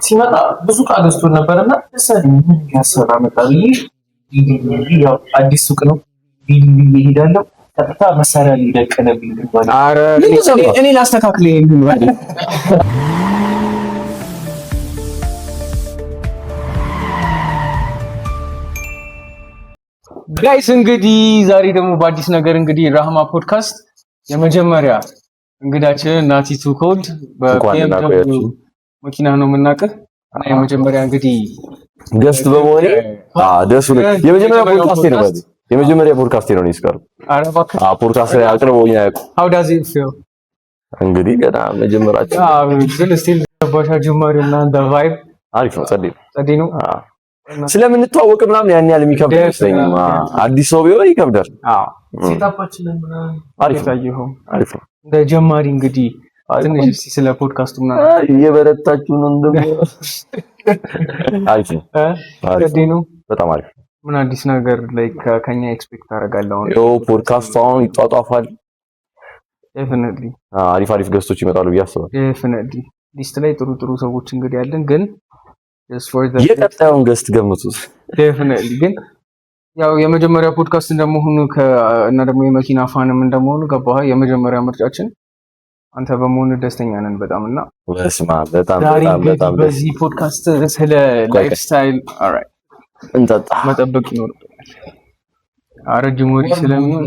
ሲመጣ ብዙ ዕቃ ገዝቶ ነበርና ምን ያሰራ መጣ ብዬ ያው አዲስ ሱቅ ነው ብዬ እሄዳለሁ። ቀጥታ መሳሪያ ሊደቀነብኝ። እኔ ላስተካክል። Guys እንግዲህ ዛሬ ደግሞ በአዲስ ነገር እንግዲህ ራህማ ፖድካስት የመጀመሪያ እንግዳችንን ናቲ ቱ ኮልድ በ BMW መኪና ነው የምናውቅህ እና የመጀመሪያ እንግዲህ guest በመሆኔ ደስ ብሎኝ የመጀመሪያ ፖድካስቴ ነው። የመጀመሪያ ፖድካስቴ ነው። እኔ ፖድካስት ላይ አቅርበውኝ አያውቁም። How does it feel? እንግዲህ ገና መጀመራችን ግን still ባሻ ጅማሬው እና vibe አሪፍ ነው። ጸዴ ነው። ጸዴ ነው። ስለምንተዋወቅ ምናምን ያን ያህል የሚከብድ አይመስለኝም። አዲስ ሰው ቢሆን ይከብዳል። አሪፍ ነው። አሪፍ ነው። እንደ ጀማሪ እንግዲህ ትንሽ እስኪ ስለ ፖድካስቱ ምናምን እየበረታችሁ ነው። እንደው አሪፍ ነው። ጸዴ ነው። በጣም አሪፍ ነው። ምን አዲስ ነገር ላይ ከኛ expect ታደርጋለህ? አሁን ያው ፖድካስቱ አሁን ይጧጧፋል። Definitely አሪፍ አሪፍ guest ኦች ይመጣሉ ብዬ አስባለሁ። Definitely list ላይ ጥሩ ጥሩ ሰዎች እንግዲህ ያለን ግን የቀጣዩን guest ገምቱት። Definitely ግን ያው የመጀመሪያ ፖድካስት እንደመሆኑ እና ደግሞ የመኪና fan ም እንደመሆኑ ገባህ፣ የመጀመሪያ ምርጫችን አንተ በመሆኑ ደስተኛ ነን በጣም። እና በስመ አብ በጣም በጣም በጣም በዚህ ፖድካስት ስለ lifestyle alright እንጠጣ መጠበቅ ይኖርብናል። ረጅም ወሬ ስለሚሆን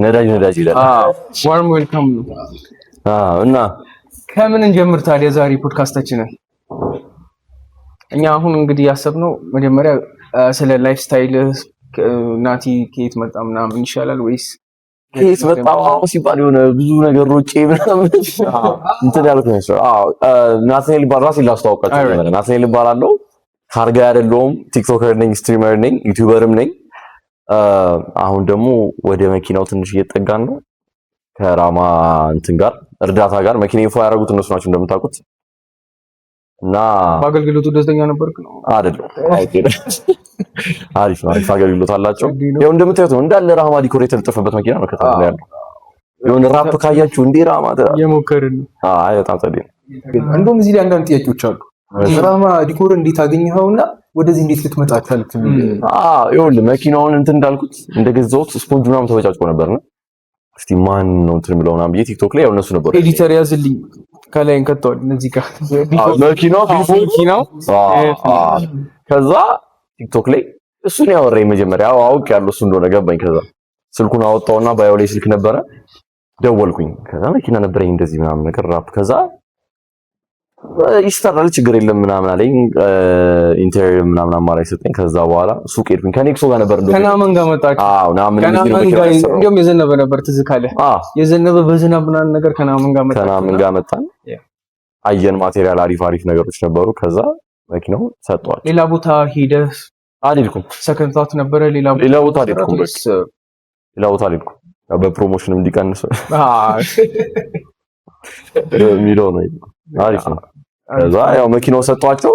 ነዳጅ ነዳጅ ይላል። Warm welcome ነው። እና ከምን እንጀምር ታዲያ ዛሬ ፖድካስታችንን? እኛ አሁን እንግዲህ ያሰብነው መጀመሪያ ስለ lifestyle ናቲ ከየት መጣ ምናምን ይሻላል ወይስ ከየት መጣ ሲባል የሆነ ብዙ ነገር ሮጬ ምናምን እንትን ያልኩት ነው። አዎ ናትናኤል ይባላል። ራሴን ላስተዋውቃችሁ። ናትናኤል እባላለሁ። Car guy አይደለሁም። TikToker ነኝ፣ streamer ነኝ፣ YouTuber ም ነኝ። አሁን ደግሞ ወደ መኪናው ትንሽ እየጠጋን ነው። ከራማ እንትን ጋር እርዳታ ጋር መኪና info ያደረጉት እነሱ ናቸው እንደምታውቁት። እና በአገልግሎቱ ደስተኛ ነበርክ ነው? አይደለም። አሪፍ ነው፣ አሪፍ አገልግሎት አላቸው። ያው እንደምታዩት ነው እንዳለ ራማ decor የተለጠፈበት መኪና ነው ከተማ ላይ ያለው። የሆነ wrap ካያችሁ እንዴ ራማ እየሞከርን ነው። አይ በጣም ጸዴ ነው። እንደውም እዚህ ላይ አንዳንድ ጥያቄዎች አሉ። ራማ decor እንዴት አገኘኸውና ወደዚህ እንዴት ልትመጣ ቻልክ? አዎ ይኸውልህ መኪናውን እንትን እንዳልኩት እንደገዛሁት ስፖንጅ ምናምን ተበጫጭቆ ነበርና እስቲ ማን ነው እንትን ብለው ምናምን ብዬ ቲክቶክ ላይ ያው እነሱ ነበሩ። Editor ያዝልኝ ከላይ እንከተዋል እነዚህ ጋር መኪናው መኪናው። ከዛ ቲክቶክ ላይ እሱን ያወራኝ መጀመሪያ አውቅ ያለው እሱ እንደሆነ ገባኝ። ከዛ ስልኩን አወጣውና bio ላይ ስልክ ነበረ ደወልኩኝ። ከዛ መኪና ነበረኝ እንደዚህ ምናምን ነገር wrap ከዛ ይሰራል ችግር የለም ምናምን አለኝ። Interior ምናምን አማራጭ ሰጠኝ። ከዛ በኋላ ሱቅ ሄድኩኝ ከኔክሶ ጋር ነበር። እንደው ከናመን ጋር መጣችሁ? አዎ ናመን ጋር እንደውም የዘነበ ነበር ትዝ ካለህ። የዘነበ በዝናብ ምናምን ነገር ከናመን ጋር መጣችሁ? ከናመን ጋር መጣን። አየን material አሪፍ አሪፍ ነገሮች ነበሩ። ከዛ መኪናው ሰጠዋል። ሌላ ቦታ ሄደህ? አልሄድኩም። Second thought ነበረ? ሌላ ሌላ ቦታ አልሄድኩም። ሌላ ቦታ አልሄድኩም። ያው በ promotion ም እንዲቀንስ የሚለው ነው። አሪፍ ነው። ከዛ ያው መኪናው ሰጧቸው።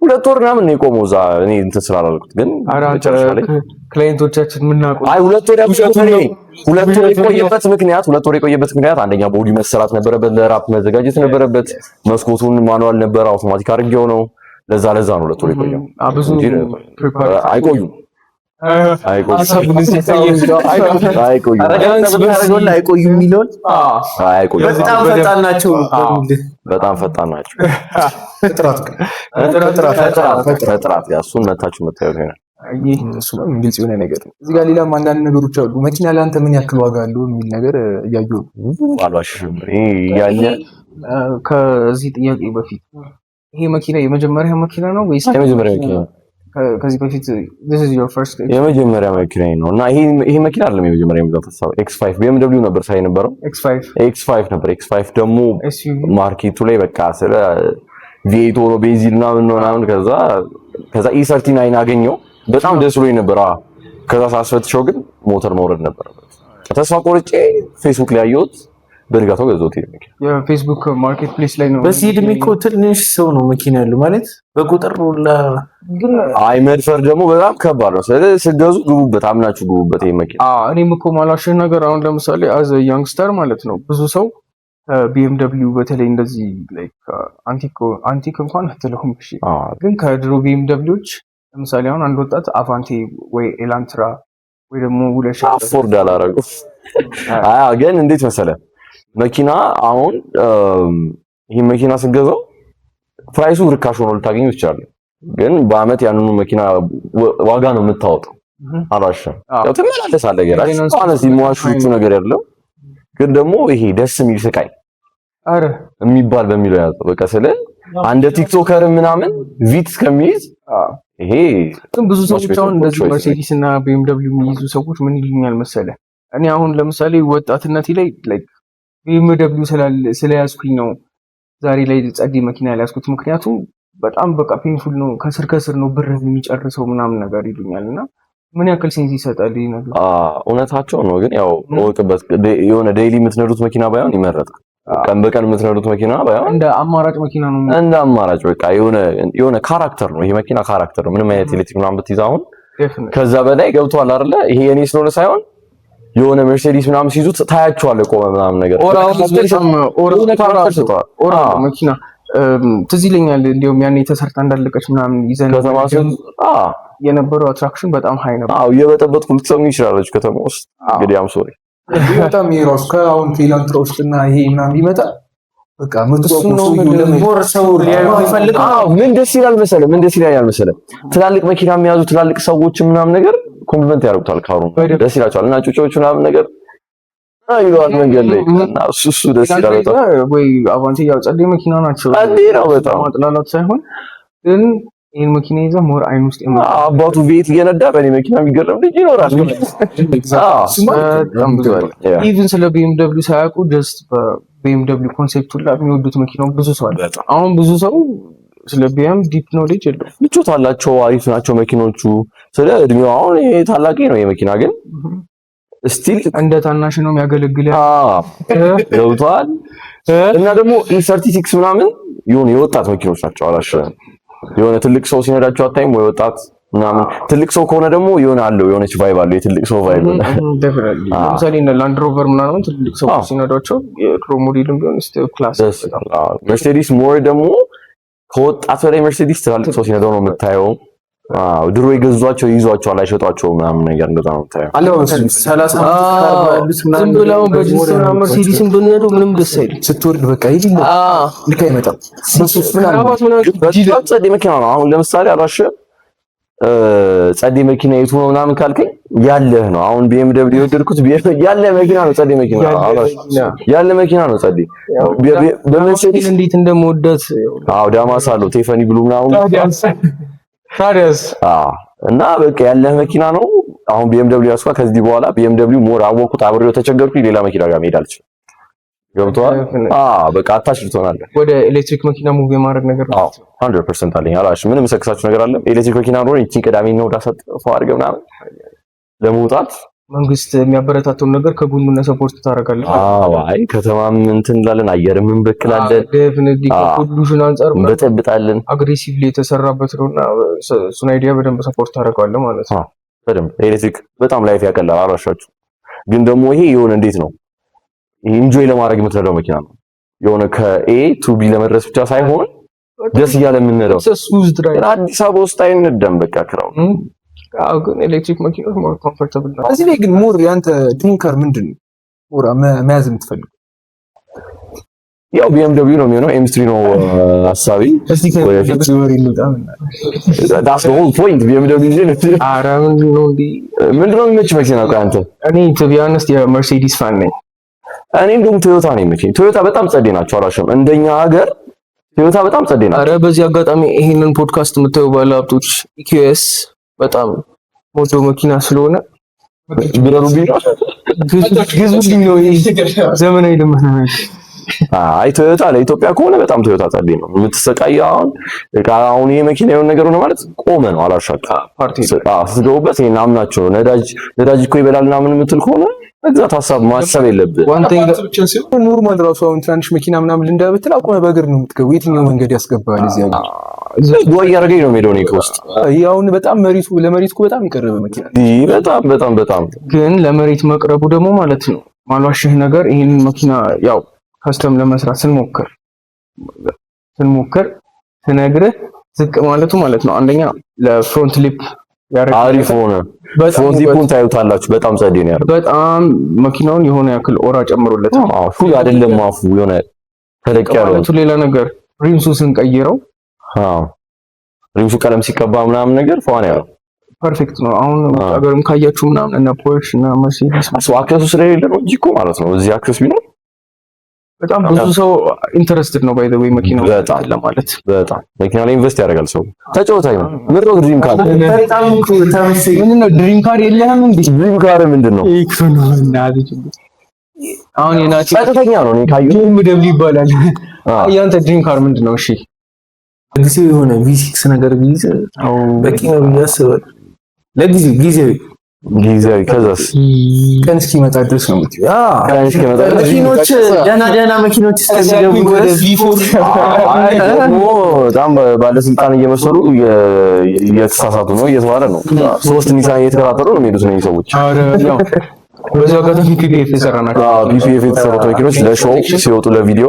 2 ወር ምናምን ነው የቆመው እዛ እኔ እንትን ስላላልኩት ግን መጨረሻ ላይ client ኦቻችን የምናውቀው አይ 2 ወር ያልኩት እኔ 2 ወር የቆየበት ምክንያት አንደኛ body መሰራት ነበረበት፣ ለ wrap መዘጋጀት ነበረበት። መስኮቱን manual ነበር አውቶማቲክ አድርጌው ነው። ለዛ ለዛ ነው 2 ወር የቆየው። ብዙ አይቆዩም አይቆዩም የሚለውን በጣም ፈጣን ናቸው። በጣም ፈጣን ናቸው። ከጥራት ጋር እሱን መታችሁ መታየት ይሆናል። ግልጽ የሆነ ነገር ነው። እዚህ ጋር ሌላም አንዳንድ ነገሮች አሉ። መኪና ለአንተ ምን ያክል ዋጋ አለው የሚል ነገር እያየሁ ነው። አልዋሽሽም። ከዚህ ጥያቄ በፊት ይሄ መኪና የመጀመሪያ መኪና ነው ወይስ? የመጀመሪያ መኪና ነው። ከዚህ በፊት this is your first የመጀመሪያ መኪና ነው። እና ይሄ መኪና አይደለም የመጀመሪያ የመግዛት ሀሳብ X5 BMW ነበር ሳይ የነበረው X5 X5 ነበር። X5 ደግሞ market ኡ ላይ በቃ ስለ V8 ሆኖ ቤንዚን ምናምን ምናምን ከዛ E39 አገኘው በጣም ደስ ብሎኝ ነበር። ከዛ ሳስፈትሸው ግን ሞተር መውረድ ነበረበት። ተስፋ ቆርጬ ፌስቡክ ላይ አየሁት። በንጋታው ገዛሁት። ይሄ መኪና የፌስቡክ marketplace ላይ ነው። በዚህ እድሜ እኮ ትንሽ ሰው ነው መኪና ያለው ማለት በቁጥር ሁላ። ግን አይ መድፈር ደግሞ በጣም ከባድ ነው። ስለዚህ ስትገዙ ግቡበት፣ አምናችሁ ግቡበት። ይሄ መኪና አዎ፣ እኔም እኮ ማላሽህ ነገር አሁን ለምሳሌ as a youngster ማለት ነው ብዙ ሰው BMW በተለይ እንደዚህ like antique እንኳን አትለውም፣ እሺ፣ ግን ከድሮ BMW ዎች ለምሳሌ አሁን አንድ ወጣት አቫንቴ ወይ ኤላንትራ ወይ ደግሞ 2000 afford አላረገው። አያ ግን እንዴት መሰለ፣ መኪና አሁን ይህ መኪና ስገዛው price ኡ ርካሽ ሆኖ ልታገኙ ትችላለህ። ግን በአመት ያንኑ መኪና ዋጋ ነው የምታወጣው። አልዋሽም። ያው ትመላለሳለህ ገራጅ honestly የምዋሹት ነገር ያለው ግን ደግሞ ይሄ ደስ የሚል ስቃይ አረ የሚባል በሚለው ያዘው። በቃ ስለ አንድ TikToker ምናምን ቪትስ ከሚይዝ ይሄ ግን ብዙ ሰዎች አሁን እንደዚህ መርሴዲስ እና BMW የሚይዙ ሰዎች ምን ይሉኛል መሰለ፣ እኔ አሁን ለምሳሌ ወጣትነቴ ላይ like BMW ስለያዝኩኝ ነው ዛሬ ላይ ጸዴ መኪና ያልያዝኩት። ምክንያቱም በጣም በቃ painful ነው፣ ከስር ከስር ነው ብር የሚጨርሰው ምናምን ነገር ይሉኛል። እና ምን ያክል sense ይሰጣል ይህ ነገር? እውነታቸው ነው። ግን ያው እወቅበት፣ የሆነ daily የምትነዱት መኪና ባይሆን ይመረጣል። ቀን በቀን የምትነዱት መኪና ባይሆን እንደ አማራጭ መኪና ነው። እንደ አማራጭ በቃ የሆነ character ነው ይሄ መኪና፣ character ነው። ምንም አይነት ኤሌክትሪክ ምናምን ብትይዝ አሁን ከዛ በላይ ገብቷል አይደለ? ይሄ የኔ ስለሆነ ሳይሆን የሆነ ሜርሴዲስ ምናምን ሲይዙት ታያቸዋለህ ቆመ ምናምን ነገር። Aura መኪና ትዝ ይለኛል። እንዲሁም ያኔ ተሰርታ እንዳለቀች ምናምን ይዘን ከተማ የነበረው attraction በጣም high ነበር። አዎ፣ እየበጠበጥኩ ልትሰሙ ይችላለች ከተማ ውስጥ እንግዲህ፣ I'm sorry። በጣም ይሄ ራሱ ከአሁን ከኤላንትራ ውስጥ እና ይሄ ምናምን ቢመጣ በቃ ሰው ምን ደስ ይላል መሰለህ፣ ምን ደስ ይላል መሰለህ፣ ትላልቅ መኪና የሚያዙ ትላልቅ ሰዎች ምናምን ነገር compliment ያደርጉታል። Car ኡ ደስ ይላቸዋል እና ጩጮቹ ምናምን ነገር ይለዋል መንገድ ላይ እና እሱ ደስ ይላል በጣም። ወይ አቫንቴ ያው ጸዴ መኪና ናቸው። ጸዴ ነው በጣም። ማጥላላት ሳይሆን ግን ይህን መኪና ይዘህ more አይን ውስጥ አባቱ ቤት እየነዳ በእኔ መኪና የሚገረም ልጅ ይኖራል። በጣም ብዙ አለ። Even ስለ BMW ሳያውቁ just በ BMW concept ሁላ የሚወዱት መኪናው ብዙ ሰው አለ። አሁን ብዙ ሰው ስለ BM deep knowledge የለውም። ምቾት አላቸው፣ አሪፍ ናቸው መኪኖቹ። ስለ እድሜው አሁን ይሄ ታላቂ ነው የመኪና ግን still እንደ ታናሽ ነው የሚያገለግል። ገብቷል። እና ደግሞ E36 ምናምን የሆነ የወጣት መኪኖች ናቸው። አላሸም የሆነ ትልቅ ሰው ሲነዳቸው አታይም ወይ? ወጣት ምናምን ትልቅ ሰው ከሆነ ደግሞ የሆነ አለው የሆነች vibe አለው፣ የትልቅ ሰው vibe። ለምሳሌ እነ ላንድ ሮቨር ምናምን ትልቅ ሰው ሲነዳቸው የድሮ ሞዴልም ቢሆን class። መርሴዲስ more ደግሞ ከወጣት በላይ መርሴዲስ ትላልቅ ሰው ሲነዳው ነው የምታየው። አዎ፣ ድሮ የገዟቸው ይዟቸዋል፣ አይሸጧቸውም ምናምን ነገር እንደዛ ነው የምታየው። ዝም ብለው በጂንስ መርሴዲስን ብንነዳው ምንም ደስ አይልም። ስትወርድ በቃ ይሄ ልክ አይመጣም። በጣም ጸዴ መኪና ነው። አሁን ለምሳሌ አልዋሽም፣ ጸዴ መኪና የቱ ነው ምናምን ካልከኝ ያለህ ነው። አሁን BMW የወደድኩት ያለ መኪና ነው። ጸዴ መኪና ያለ መኪና ነው። ጸዴ በመርሴዲስ እንዴት እንደምወዳት። አዎ፣ ዳማስ አለው Tiffany blue ምናምን። ታዲያስ? አዎ፣ እና በቃ ያለህ መኪና ነው። አሁን BMW ያስኳ ከዚህ በኋላ BMW more አወኩት፣ አብሬው ተቸገርኩኝ፣ ሌላ መኪና ጋር መሄድ አልችልም። ገብቶሃል? አዎ፣ በቃ attach ትሆናለህ። ወደ ኤሌክትሪክ መኪና move የማድረግ ነገር ነው። አዎ፣ 100% አለኝ። አላሽ ምንም ሰክሳችሁ ነገር አለ። ኤሌክትሪክ መኪና ኖሮ እቺ ቅዳሜ ነው ዳሰጥ አድርገህ ምናምን ለመውጣት መንግስት የሚያበረታተውን ነገር ከጎኑ እና support ታደርጋለህ። አዎ፣ አይ ከተማም እንትን እንላለን፣ አየርም እንበክላለን። Definitely ከ pollution አንጻር እንበጠብጣለን። Aggressively የተሰራበት ነውና እሱን idea በደንብ support ታደርገዋለህ ማለት ነው። በደንብ ኤሌክትሪክ በጣም life ያቀላል። አልዋሻችሁ። ግን ደግሞ ይሄ የሆነ እንዴት ነው፣ ይሄ enjoy ለማድረግ የምትነዳው መኪና ነው። የሆነ ከ A to B ለመድረስ ብቻ ሳይሆን ደስ እያለ የምንነዳው። አዲስ አበባ ውስጥ አይነዳም። በቃ crowd አዎ፣ ግን ኤሌክትሪክ መኪኖች more comfortable ናቸው። እዚህ ላይ ግን more ያንተ dream car ምንድን ነው? More መያዝ የምትፈልገው? ያው BMW ነው የሚሆነው። M3 ነው ሀሳቢ። እስቲ ወሬ እንውጣ። That's the whole point BMW ኧረ ምንድን ነው እንዲህ ምንድን ነው የሚመች መኪና? ቆይ አንተ። እኔ to be honest የመርሴዲስ fan ነኝ። እኔ እንደውም ቶዮታ ነው የሚመቸኝ። ቶዮታ በጣም ጸዴ ናቸው። አላሸም እንደኛ ሀገር ቶዮታ በጣም ጸዴ ናቸው። ኧረ በዚህ አጋጣሚ ይሄንን ፖድካስት የምታዩ ባለሀብቶች EQS በጣም ሞዶ መኪና ስለሆነ ብረሩብኝ ነው። ግዙልኝ ነው። ይሄ ዘመናዊ ልመና። አይ ቶዮታ ለኢትዮጵያ ከሆነ በጣም ቶዮታ ጸዴ ነው። የምትሰቃየው አሁን እቃ አሁን ይሄ መኪና የሆነ ነገር ሆነ ማለት ቆመ ነው። አላሻቅም። ፓርቲ ስትገቡበት ይሄን አምናቸው ነው። ነዳጅ እኮ ይበላል ምናምን የምትል ከሆነ መግዛት ሀሳብ ማሰብ የለብህም። One thing ብቻ ሲሆን normal ራሱ አሁን ትናንሽ መኪና ምናምን ልንዳ ብትል አቁመህ በእግር ነው የምትገቡ። የትኛው መንገድ ያስገባል እዚህ ሀገር? ጓ እያደረገኝ ነው የሚሄደው እኔ ከውስጥ። ይሄ አሁን በጣም መሬቱ ለመሬት እኮ በጣም የቀረበ መኪና ነው። በጣም በጣም በጣም። ግን ለመሬት መቅረቡ ደግሞ ማለት ነው ማሏሽህ ነገር ይሄንን መኪና ያው custom ለመስራት ስንሞክር ስነግርህ ዝቅ ማለቱ ማለት ነው። አንደኛ ለ front lip አሪፍ ሆነ። Front lip ኡን ታዩታላችሁ። በጣም ጸዴ ነው ያደረገው። በጣም መኪናውን የሆነ ያክል aura ጨምሮለታል። አዎ፣ ሹል አይደለም አፉ የሆነ ተለቅ ያለው። ማለቱ ሌላ ነገር rims ኡ ስንቀይረው አዎ፣ rims ኡ ቀለም ሲቀባ ምናምን ነገር ፏ ነው ያለው። Perfect ነው። አሁን ውጭ ሀገርም ካያችሁ ምናምን እነ Porsche እና መርሴዲስ እሱ access ኡ ስለሌለ ነው እንጂ እኮ ማለት ነው። እዚህ access ቢኖር በጣም ብዙ ሰው interested ነው by the way መኪናው ለማለት። በጣም መኪና ላይ invest ያደርጋል ሰው። ተጫውታኝ ነው። ምንድን ነው dream car? በጣም እኮ ተመሰኝ። ምንድን ነው dream car የለህም እንዴ? Dream car ምንድን ነው? አሁን የናቲ ጸጥተኛ ነው። እኔ ካየሁት BMW ይባላል። ያንተ dream car ምንድን ነው? እሺ። ለጊዜው የሆነ V6 ነገር ቢይዝ በቂ ነው ብዬ አስባለሁ። ለጊዜው ጊዜያዊ ጊዜያዊ፣ ከዛስ? ቀን እስኪመጣ ድረስ ነው የምትይው። ቀን እስኪመጣ ድረስ። መኪኖች ደህና ደህና መኪኖች እስከሚገቡ ድረስ። አይ፣ ደግሞ በጣም ባለስልጣን እየመሰሉ እየተሳሳቱ ነው እየተባለ ነው። ሶስት ኒሳን እየተከታተሉ ነው የሚሄዱት እነዚህ ሰዎች። ኧረ ያው በዚሁ አጋጣሚ PPF የሰራ ናቸው። PPF የተሰሩት መኪኖች ለ show ሲወጡ ለቪዲዮ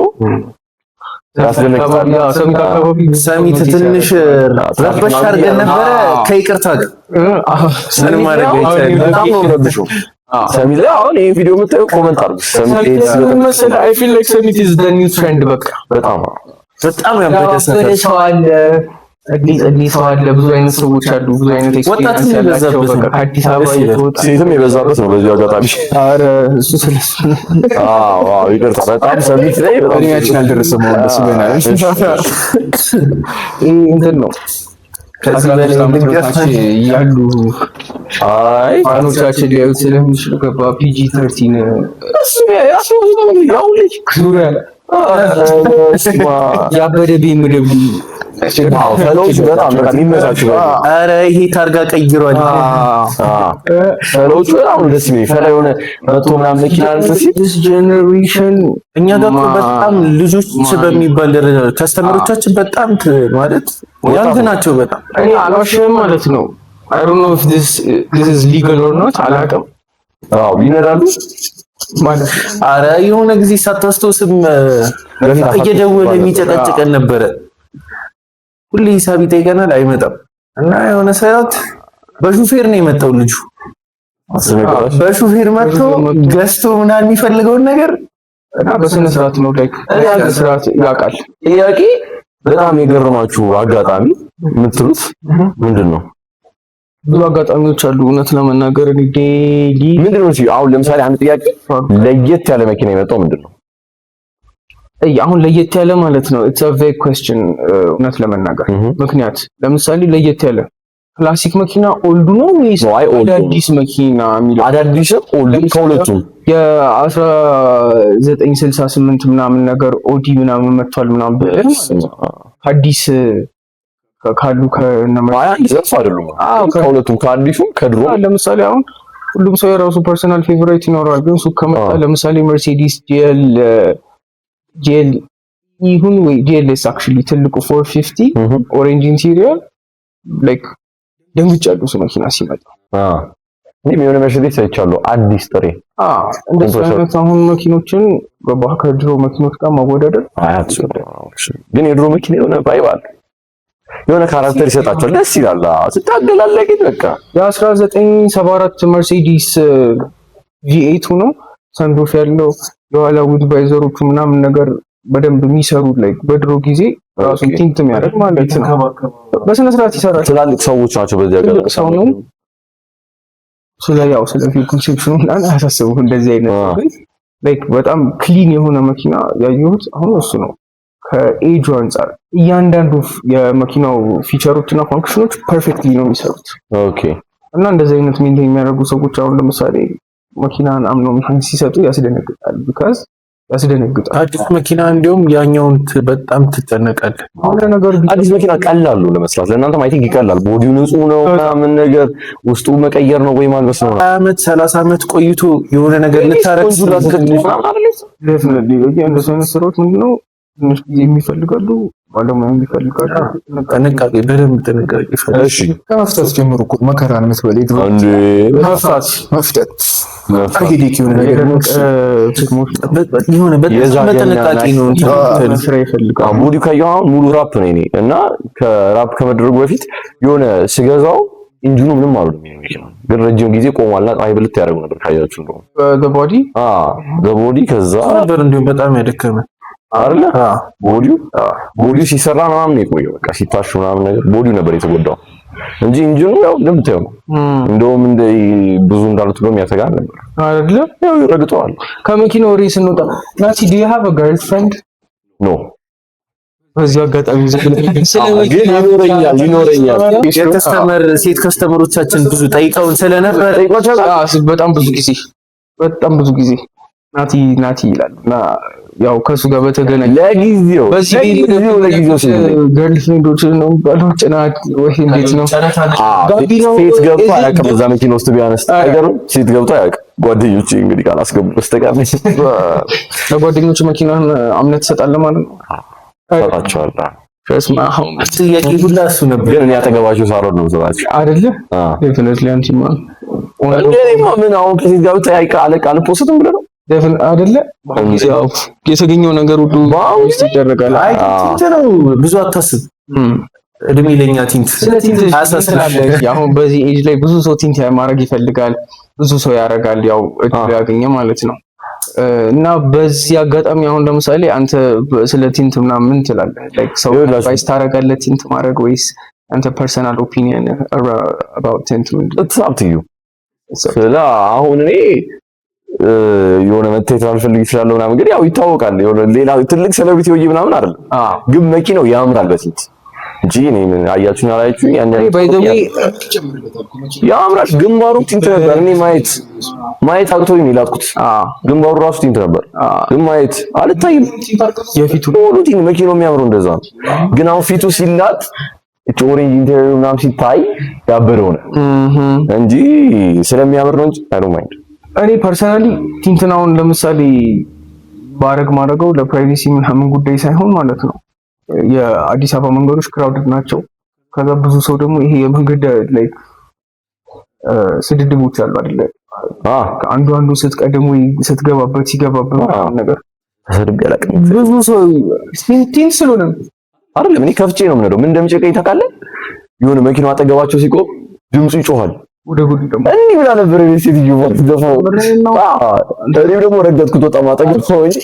ያስደነግጣል። ሰሚት አካባቢ ሰሚት ትንሽ ረበሽ አድርገን ነበረ። ከይቅርታ ጋር ምንም ማድረግ አይቻልም። በጣም ነው ረብሸው። ሰሚት ላይ አሁን ይሄን ቪዲዮ የምታዩ comment አድርጉ። ሰሚት መሰለህ I feel like ሰሚት is the new trend በቃ። በጣም። በጣም ያበደ ሰፈር። ሰው አለ፣ ጸዴ ጸዴ ሰው አለ። ብዙ አይነት ሰዎች አሉ። ብዙ አይነት experience ወጣትም ያላቸው የበዛበት በቃ ነው። ከአዲስ አበባ ደስ ይላል። እየተወጣ ሴትም የበዛበት ነው በዚሁ አጋጣሚ። ኧረ እሱ ስለሱ ነው። አዎ፣ ይቅርታ። በጣም ሰሚት ላይ በጣም እድሜያችን አልደረሰም አሁን ደስ ይለናል። ይሄ እንትን ነው። ከዚህ በላይ 13 ዓመት ልንገፋ በታች ያሉ አይ fan ኦቻችን ሊያዩት ስለሚችሉ ገባ PG-13 እሱ ያሱ ያው ልጅ ዙሪያ ላይ ያበደ BMW። ፈሎቹ በጣም በቃ የሚመቻችሁ። ኧረ ይሄ ታርጋ ቀይሯል። ፈሎቹ በጣም ነው ደስ የሚል ፈላ የሆነ መቶ ምናምን መኪና እንትን ሲል This generation እኛ ጋር እኮ በጣም ልጆች በሚባል ደረጃ customer ኦቻችን በጣም ማለት young ናቸው በጣም። እኔ አልዋሽም ማለት ነው። I don't know if this is legal or not፣ አላውቅም። አዎ፣ ይነዳሉ። ማለት ነው። አረ የሆነ ጊዜ ሳታስታውስም እየደወለ የሚጨቀጭቀን ነበረ። ሁሌ ሂሳብ ይጠይቀናል፣ አይመጣም። እና የሆነ ሰዓት በሹፌር ነው የመጣው ልጁ። በሹፌር መጥቶ ገዝቶ ምናምን የሚፈልገውን ነገር። እና በስነ ስርዓት ነው፣ like በስነ ስርዓት ያውቃል። ጥያቄ፣ በጣም የገረማችሁ አጋጣሚ የምትሉት ምንድን ነው? ብዙ አጋጣሚዎች አሉ። እውነት ለመናገር እኔ daily ምንድን ነው? አሁን ለምሳሌ አንድ ጥያቄ፣ ለየት ያለ መኪና የመጣው ምንድን ነው? አሁን ለየት ያለ ማለት ነው it's a vague question እውነት ለመናገር። ምክንያት ለምሳሌ ለየት ያለ classic መኪና old ኡ ነው ወይስ አይ old ኡ። አዳዲስ መኪና የሚለው? አዳዲስም old ም ከሁለቱም። የ1968 ምናምን ነገር ኦዲ ምናምን መጥቷል ምናምን ብለህ አዲስ ካሉ ከነመ አይ አንድ ዘርፍ አይደሉም። ከሁለቱም፣ ከአዲሱም ከድሮ። ለምሳሌ አሁን ሁሉም ሰው የራሱ personal favorite ይኖረዋል። ግን ሱቅ ከመጣ ለምሳሌ መርሴዲስ GL ይሁን ወይ GLS actually ትልቁ 450 orange interior like ደንግጫለሁ እሱ መኪና ሲመጣ። እኔም የሆነ መርሴዲስ አይቻለሁ አዲስ ጥሬ። እንደሱ አይነት አሁን መኪኖችን ገባህ ከድሮ መኪኖች ጋር ማወዳደር ግን የድሮ መኪና የሆነ vibe አለ፣ የሆነ character ይሰጣቸዋል። ደስ ይላል ስታገላለ ግን በቃ። የ1974 መርሴዲስ V8 ሆኖ sunroof ያለው የኋላ wood visor ኦቹ ምናምን ነገር በደንብ የሚሰሩ like በድሮ ጊዜ ራሱ tint የሚያደርግ ማለት ነው። በስነ ስርዓት ይሰራል። ትላልቅ ሰዎች ናቸው በዚህ ትልቅ ሰው ነው። ስለ ያው ስለ fuel consumption ኡ ምናምን አያሳስብም። እንደዚህ አይነት ግን like በጣም clean የሆነ መኪና ያየሁት አሁን እሱ ነው። ከኤጁ አንጻር እያንዳንዱ የመኪናው feature ኦች እና function ኦች perfectly ነው የሚሰሩት። እና እንደዚህ አይነት maintain የሚያደርጉ ሰዎች አሁን ለምሳሌ መኪናን አምነው ምናምን ሲሰጡ ያስደነግጣል። Because ያስደነግጣል። አዲስ መኪና እንዲሁም ያኛውን በጣም ትጨነቃለህ። የሆነ ነገር አዲስ መኪና ቀላል ነው ለመስራት። ለእናንተም I think ይቀላል። Body ው ንጹህ ነው ምናምን ነገር ውስጡ መቀየር ነው ወይ ማልበስ ነው። 20 ዓመት 30 ዓመት ቆይቶ የሆነ ነገር ልታረግ Definitely እንደዚህ አይነት ስራዎች ምንድነው ትንሽ ጊዜ የሚፈልጋሉ፣ ባለሙያ የሚፈልጋሉ። ጥንቃቄ፣ በደንብ ጥንቃቄ ይፈልጋል። እሺ። ከመፍታት ጀምሮ እኮ መከራን የምትበላ የድሮ እንዴ! መፍታት መፍታት headache የሆነ ነገር ነው። የሆነ በጣም የዛ በጥንቃቄ ነው እንትን የምትለው። ስራ ይፈልጋል። Body ው ካየኸው አሁን ሙሉ wrap ነው የኔ። እና ከ wrap ከመደረጉ በፊት የሆነ ስገዛው ኢንጂኑ ምንም አልሆነም። የኔ መኪና ግን ረጅም ጊዜ ቆሟልና ፀሐይ ብልት ያደርገው ነበር ካያችሁ እንደሆነ። Body። Body ከዛ ነበር እንዲሁም በጣም ያደከመ። አይደለ? Body ው ሲሰራ ምናምን ነው የቆየው። በቃ ሲታሽ ምናምን ነገር body ው ነበር የተጎዳው እንጂ ኢንጂኑ ያው እንደምታየው ነው። እንደውም እንደ ብዙ እንዳሉት ብሎም ያሰጋ ነበር። አይደለ? ያው ይረግጠዋል። ከመኪና ወሬ ስንወጣ ናቲ፣ do you have a girlfriend? No. በዚህ አጋጣሚ ስለ ግን ይኖረኛል፣ ይኖረኛል። የ customer፣ ሴት customer ኦቻችን ብዙ ጠይቀውን ስለነበር ጠይቋቸዋል። በጣም ብዙ ጊዜ፣ በጣም ብዙ ጊዜ ናቲ ናቲ ይላል። እና ያው ከሱ ጋር በተገናኘ ለጊዜው በዚህ ለጊዜው ለጊዜው ሲል girlfriend ኦች ነው የሚባለው ጭናት ወይ እንዴት ነው? ጋቢናው ሴት ገብቶ አያውቅም። እዛ መኪና ውስጥ ቢያነስ አይገርም። ሴት ገብቶ አያውቅም። ጓደኞቼ እንግዲህ ካላስገቡ በስተቀር። ለጓደኞቹ መኪናን አምነት ትሰጣለህ ማለት ነው? ሰጣቸዋለሁ። በስመ አብ! ጥያቄ ሁላ እሱ ነበር። ግን እኔ አጠገባቸው ሳልሆን ነው የምሰጣቸው። አይደለ? Definitely አንቺማ እንደ እኔማ ምን አሁን ከሴት ጋር ብታይ አለቃ አል post ም ብለህ ነው? አይደለ? ያው የተገኘው ነገር ሁሉ ውስጥ ይደረጋል። አይ፣ tint ነው፣ ብዙ አታስብ። እድሜ ለኛ tint። ስለ tint አያሳስብም። ስላለ አሁን በዚህ ኤጅ ላይ ብዙ ሰው tint ማድረግ ይፈልጋል። ብዙ ሰው ያደርጋል። ያው እድሉ ያገኘ ማለት ነው። እና በዚህ አጋጣሚ አሁን ለምሳሌ አንተ ስለ tint ምናምን ምን ትላለህ? Like ሰው ይኸውላችሁ። Advice ታደርጋለህ tint ማድረግ ወይስ አንተ personal opinion about tint ምንድን ነው? It's up to you። ስለ አሁን እኔ የሆነ መታየት ላልፈልግ እችላለሁ ምናምን፣ ግን ያው ይታወቃል። የሆነ ሌላ ትልቅ celebrity ወይ ምናምን አይደለም፣ ግን መኪናው ያምራል በ tint እንጂ እኔ ምን አያችሁኝ አላያችሁኝ ያን ያህል By the way ያምራል። ግንባሩ tint ነበር። እኔ ማየት ማየት አቅቶኝ ነው የላጥኩት። ግንባሩ ራሱ tint ነበር፣ ግን ማየት አልታይም። የፊቱ ሙሉ tint መኪናው የሚያምረው እንደዛ ነው። ግን አሁን ፊቱ ሲላጥ እቺ orange interior ምናምን ሲታይ ያበደ ሆነ እንጂ ስለሚያምር ነው እንጂ I don't mind። እኔ personally tint ን አሁን ለምሳሌ ባረግ ማድረገው ለ privacy ምናምን ጉዳይ ሳይሆን ማለት ነው፣ የአዲስ አበባ መንገዶች crowded ናቸው። ከዛ ብዙ ሰው ደግሞ ይሄ የመንገድ ላይ ስድድቦች አሉ አይደለ? አንዱ አንዱ ስትቀድም ወይ ስትገባበት ሲገባበት ምናምን ነገር ተሰድቤ አላውቅም። ብዙ ሰው tint ስለሆነ ነው። አይደለም፣ እኔ ከፍቼ ነው የምነዳው። ምን እንደሚጨቀኝ ታውቃለህ? የሆነ መኪናው አጠገባቸው ሲቆም ድምፁ ይጮሃል። ወደ ጉድ ደግሞ እንዲህ ብላ ነበር የቤት ሴትዮ ደፋው። እኔም ደግሞ ረገጥኩት በጣም አጠገብ ሰው እንጂ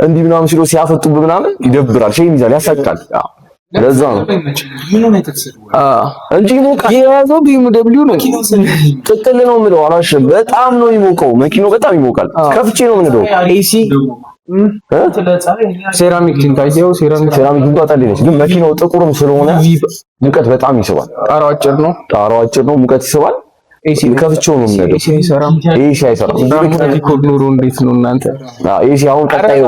እንዲህ ምናምን ሲሉ ሲያፈጡብህ ምናምን ይደብራል፣ shame ይዛል፣ ያሳቅቃል። ለዛ ነው እንጂ ይሞቃል። የያዘው BMW ነው። ጥቅል ነው የምለው፣ አላሽም። በጣም ነው የሚሞቀው መኪናው፣ በጣም ይሞቃል። ከፍቼ ነው የምነዳው። AC፣ ceramic tint አየኸው? ሴራሚክ። ሴራሚክ እንኳን ጠል ነች፣ ግን መኪናው ጥቁርም ስለሆነ ሙቀት በጣም ይስባል። ጣራው አጭር ነው። ጣራው አጭር ነው፣ ሙቀት ይስባል። AC ከፍቼው ነው የምነዳው። AC አይሰራም። AC አይሰራም። Record ኖሮ እንዴት ነው እናንተ? AC አሁን ቀጣይ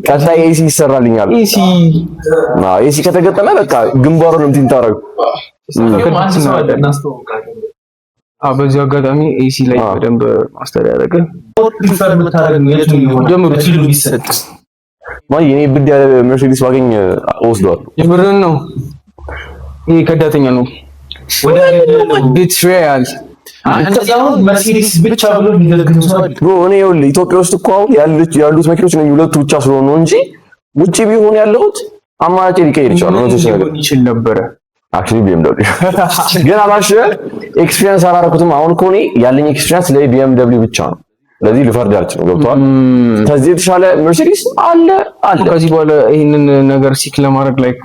ቀጣይ AC ይሰራልኛል። AC። አዎ፣ AC ከተገጠመ በቃ ግንባሩንም tint አደረገው። አዎ፣ በዚህ አጋጣሚ AC ላይ በደንብ master ያደረገ ጀምሩት። ማን የኔ ብድ ያለ መርሴዲስ ባገኝ እወስደዋለሁ። የምርህን ነው? ይሄ ከዳተኛ ነው። Betrayal። መርሴዲስ ብቻ ብሎ የሚገግም ሰው አለ። Bro፣ እኔ ይኸውልህ ኢትዮጵያ ውስጥ እኮ አሁን ያሉት መኪኖች እነኚህ ሁለቱ ብቻ ስለሆኑ ነው እንጂ ውጪ ቢሆን ያለሁት አማራጭ ሊቀይር ይችላል። እውነቱን ስነግርህ ሊሆን ይችል ነበረ። Actually BMW ግን አላሽ experience አላደረኩትም። አሁን እኮ እኔ ያለኝ experience ለ BMW ብቻ ነው። ስለዚህ ልፈርድ አልችልም። ገብቶሃል? ከዚህ የተሻለ መርሴዲስ አለ አለ። ከዚህ በኋላ ይህንን ነገር seek ለማድረግ like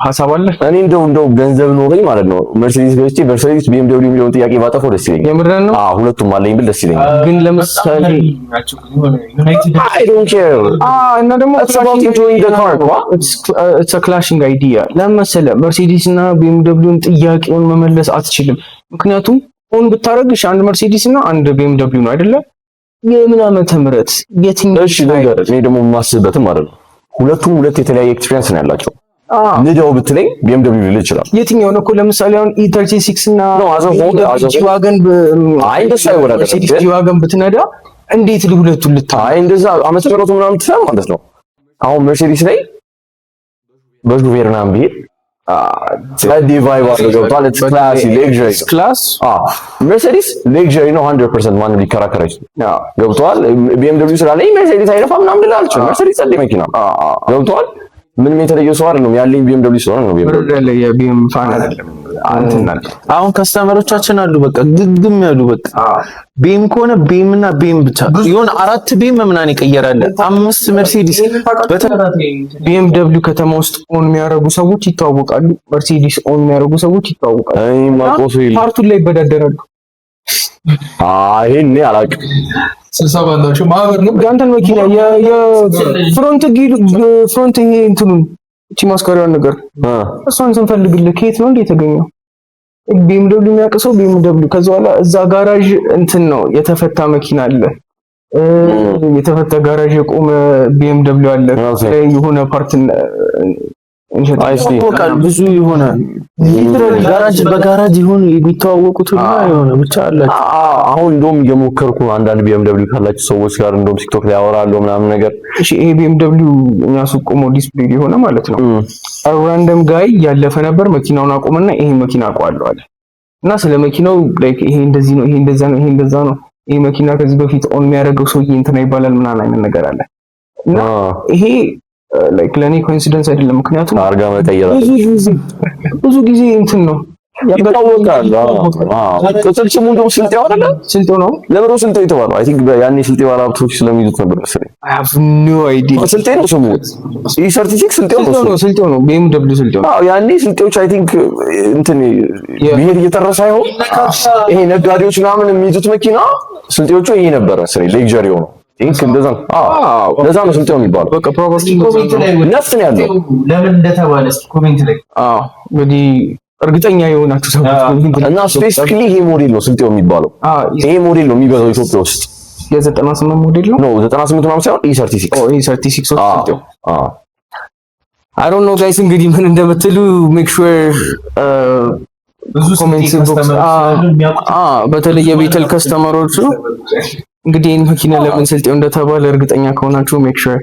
ሀሳብ አለ? እኔ እንደው ገንዘብ ኖረኝ ማለት ነው መርሴዲስ ገዝቼ መርሴዲስ BMW የሚለውን ጥያቄ ባጠፋው ደስ ይለኛል። የምርህን ነው? አዎ፣ ሁለቱም አለኝ ብል ደስ ይለኛል። ግን ለምሳሌ I don't care. እና ደግሞ It's about enjoying the car, what? It's a clashing idea። ለምን መሰለህ? መርሴዲስ እና BMW ን ጥያቄውን መመለስ አትችልም። ምክንያቱም own ብታደርግ እሺ አንድ መርሴዲስ እና አንድ BMW ነው አይደለ? የምን ዓመተ ምህረት የትኛው? እሺ ልንገርህ፣ እኔ ደግሞ የማስብበትም ማለት ነው ሁለቱም ሁለት የተለያየ experience ነው ያላቸው። ንዳው ብትለኝ BMW ልል ይችላል። የትኛው ነው እኮ? ለምሳሌ አሁን E36 እና No, as a whole- as a G wagon አይ እንደሱ አይወዳደርም፣ መርሴዲስ ግን G wagon ብትነዳ እንዴት ሁለቱን ልታ አይ እንደዛ ዓመተ ምህረቱ ምናምን ትተህ ማለት ነው። አሁን መርሴዲስ ላይ በሹፌር ምናምን ብሄድ ጸዴ vibe አለው። ገብቶሃል? It's classy luxury። Class። መርሴዲስ luxury ነው 100%፣ ማንም ሊከራከር አይችልም። ገብቶሃል? BMW ስላለኝ መርሴዲስ አይነፋም ምናምን ልል አልችልም። መርሴዲስ ጸዴ መኪና ነው። ገብቶሃል? ምንም የተለየ ሰው አይደለም ያለኝ BMW ስለሆነ ነው BMW። የ BM fan አይደለም እንትን አለ። አሁን customer ኦቻችን አሉ በቃ ግግም ያሉ፣ በቃ BM ከሆነ BM እና BM ብቻ፣ የሆነ አራት BM ምናምን ይቀየራል፣ አምስት መርሴዲስ። BMW ከተማ ውስጥ own የሚያደርጉ ሰዎች ይተዋወቃሉ። መርሴዲስ own የሚያደርጉ ሰዎች ይተዋወቃሉ። እኔ የማውቀው ሰው የለም። Part ኡን ላይ ይበዳደራሉ። አይ ይሄን እኔ አላውቅም። ስብሰባ አላቸው፣ ማህበር ነው። ያንተን መኪና የ front front ይሄ እንትኑን እቺ ማስከሪያዋን ነገር እሷን ስንፈልግልህ ከየት ነው እንዴ የተገኘው? BMW የሚያውቅ ሰው BMW። ከዛ በኋላ እዛ ጋራዥ እንትን ነው የተፈታ መኪና አለ፣ የተፈታ ጋራዥ የቆመ BMW አለ። ላይ የሆነ part ይታወቃል። ብዙ የሆነ ጋራጅ በጋራጅ ይሁን የሚተዋወቁት ሁላ የሆነ ብቻ አላቸው። አሁን እንደውም እየሞከርኩ ነው። አንዳንድ BMW ካላቸው ሰዎች ጋር እንደውም ቲክቶክ ላይ አወራለሁ ምናምን ነገር። እሺ፣ ይሄ BMW እኛ ሱቅ ቆሞ display የሆነ ማለት ነው። Random guy ያለፈ ነበር፣ መኪናውን አቆመና ይሄ መኪና አውቀዋለሁ አለ። እና ስለ መኪናው like ይሄ እንደዚህ ነው፣ ይሄ እንደዛ ነው፣ ይሄ እንደዛ ነው፣ ይሄ መኪና ከዚህ በፊት own የሚያደርገው ሰውዬ እንትና ይባላል ምናምን አይነት ነገር አለ። እና ይሄ like ለኔ coincidence አይደለም። ምክንያቱም ታርጋ መቀየር ብዙ ጊዜ ብዙ ጊዜ እንትን ነው። ይታወቃል። አዎ፣ ቅጽል ስሙ እንደውም ስልጤው አይደለ? ስልጤው ነው። ለምሮ ስልጤው የተባለው I think ያኔ ስልጤ ባለሀብቶች ስለሚይዙት ነበር መሰለኝ። I have no idea። ስልጤ ነው ስሙ። E36 ስልጤው ነው። ነው፣ ስልጤው ነው። BMW ስልጤው ነው። አዎ፣ ያኔ ስልጤዎች I think እንትን ብሄር እየጠራ ሳይሆን ይሄ ነጋዴዎች ምናምን የሚይዙት መኪና ስልጤዎቹ ይሄ ነበር መሰለኝ፣ luxury ሆኖ think እንደዛ ነው። አዎ፣ ለዛ ነው ስልጤው የሚባለው። በቃ probably ነፍስ ነው ያለው። ለምን እንደተባለ እስኪ comment ላይ። አዎ፣ እንግዲህ እርግጠኛ የሆናችሁ ሰዎች እና specifically ይሄ ሞዴል ነው ስልጤው የሚባለው። ይሄ ሞዴል ነው የሚገዛው ኢትዮጵያ ውስጥ። የ98 ሞዴል ነው። No፣ 98 ምናምን ሳይሆን E36። ኦ፣ E36 ስልጤው። አዎ። I don't know guys፣ እንግዲህ ምን እንደምትሉ make sure comment box። በተለይ የቤተል customer ኦቹ እንግዲህ ይህን መኪና ለምን ስልጤው እንደተባለ እርግጠኛ ከሆናችሁ make sure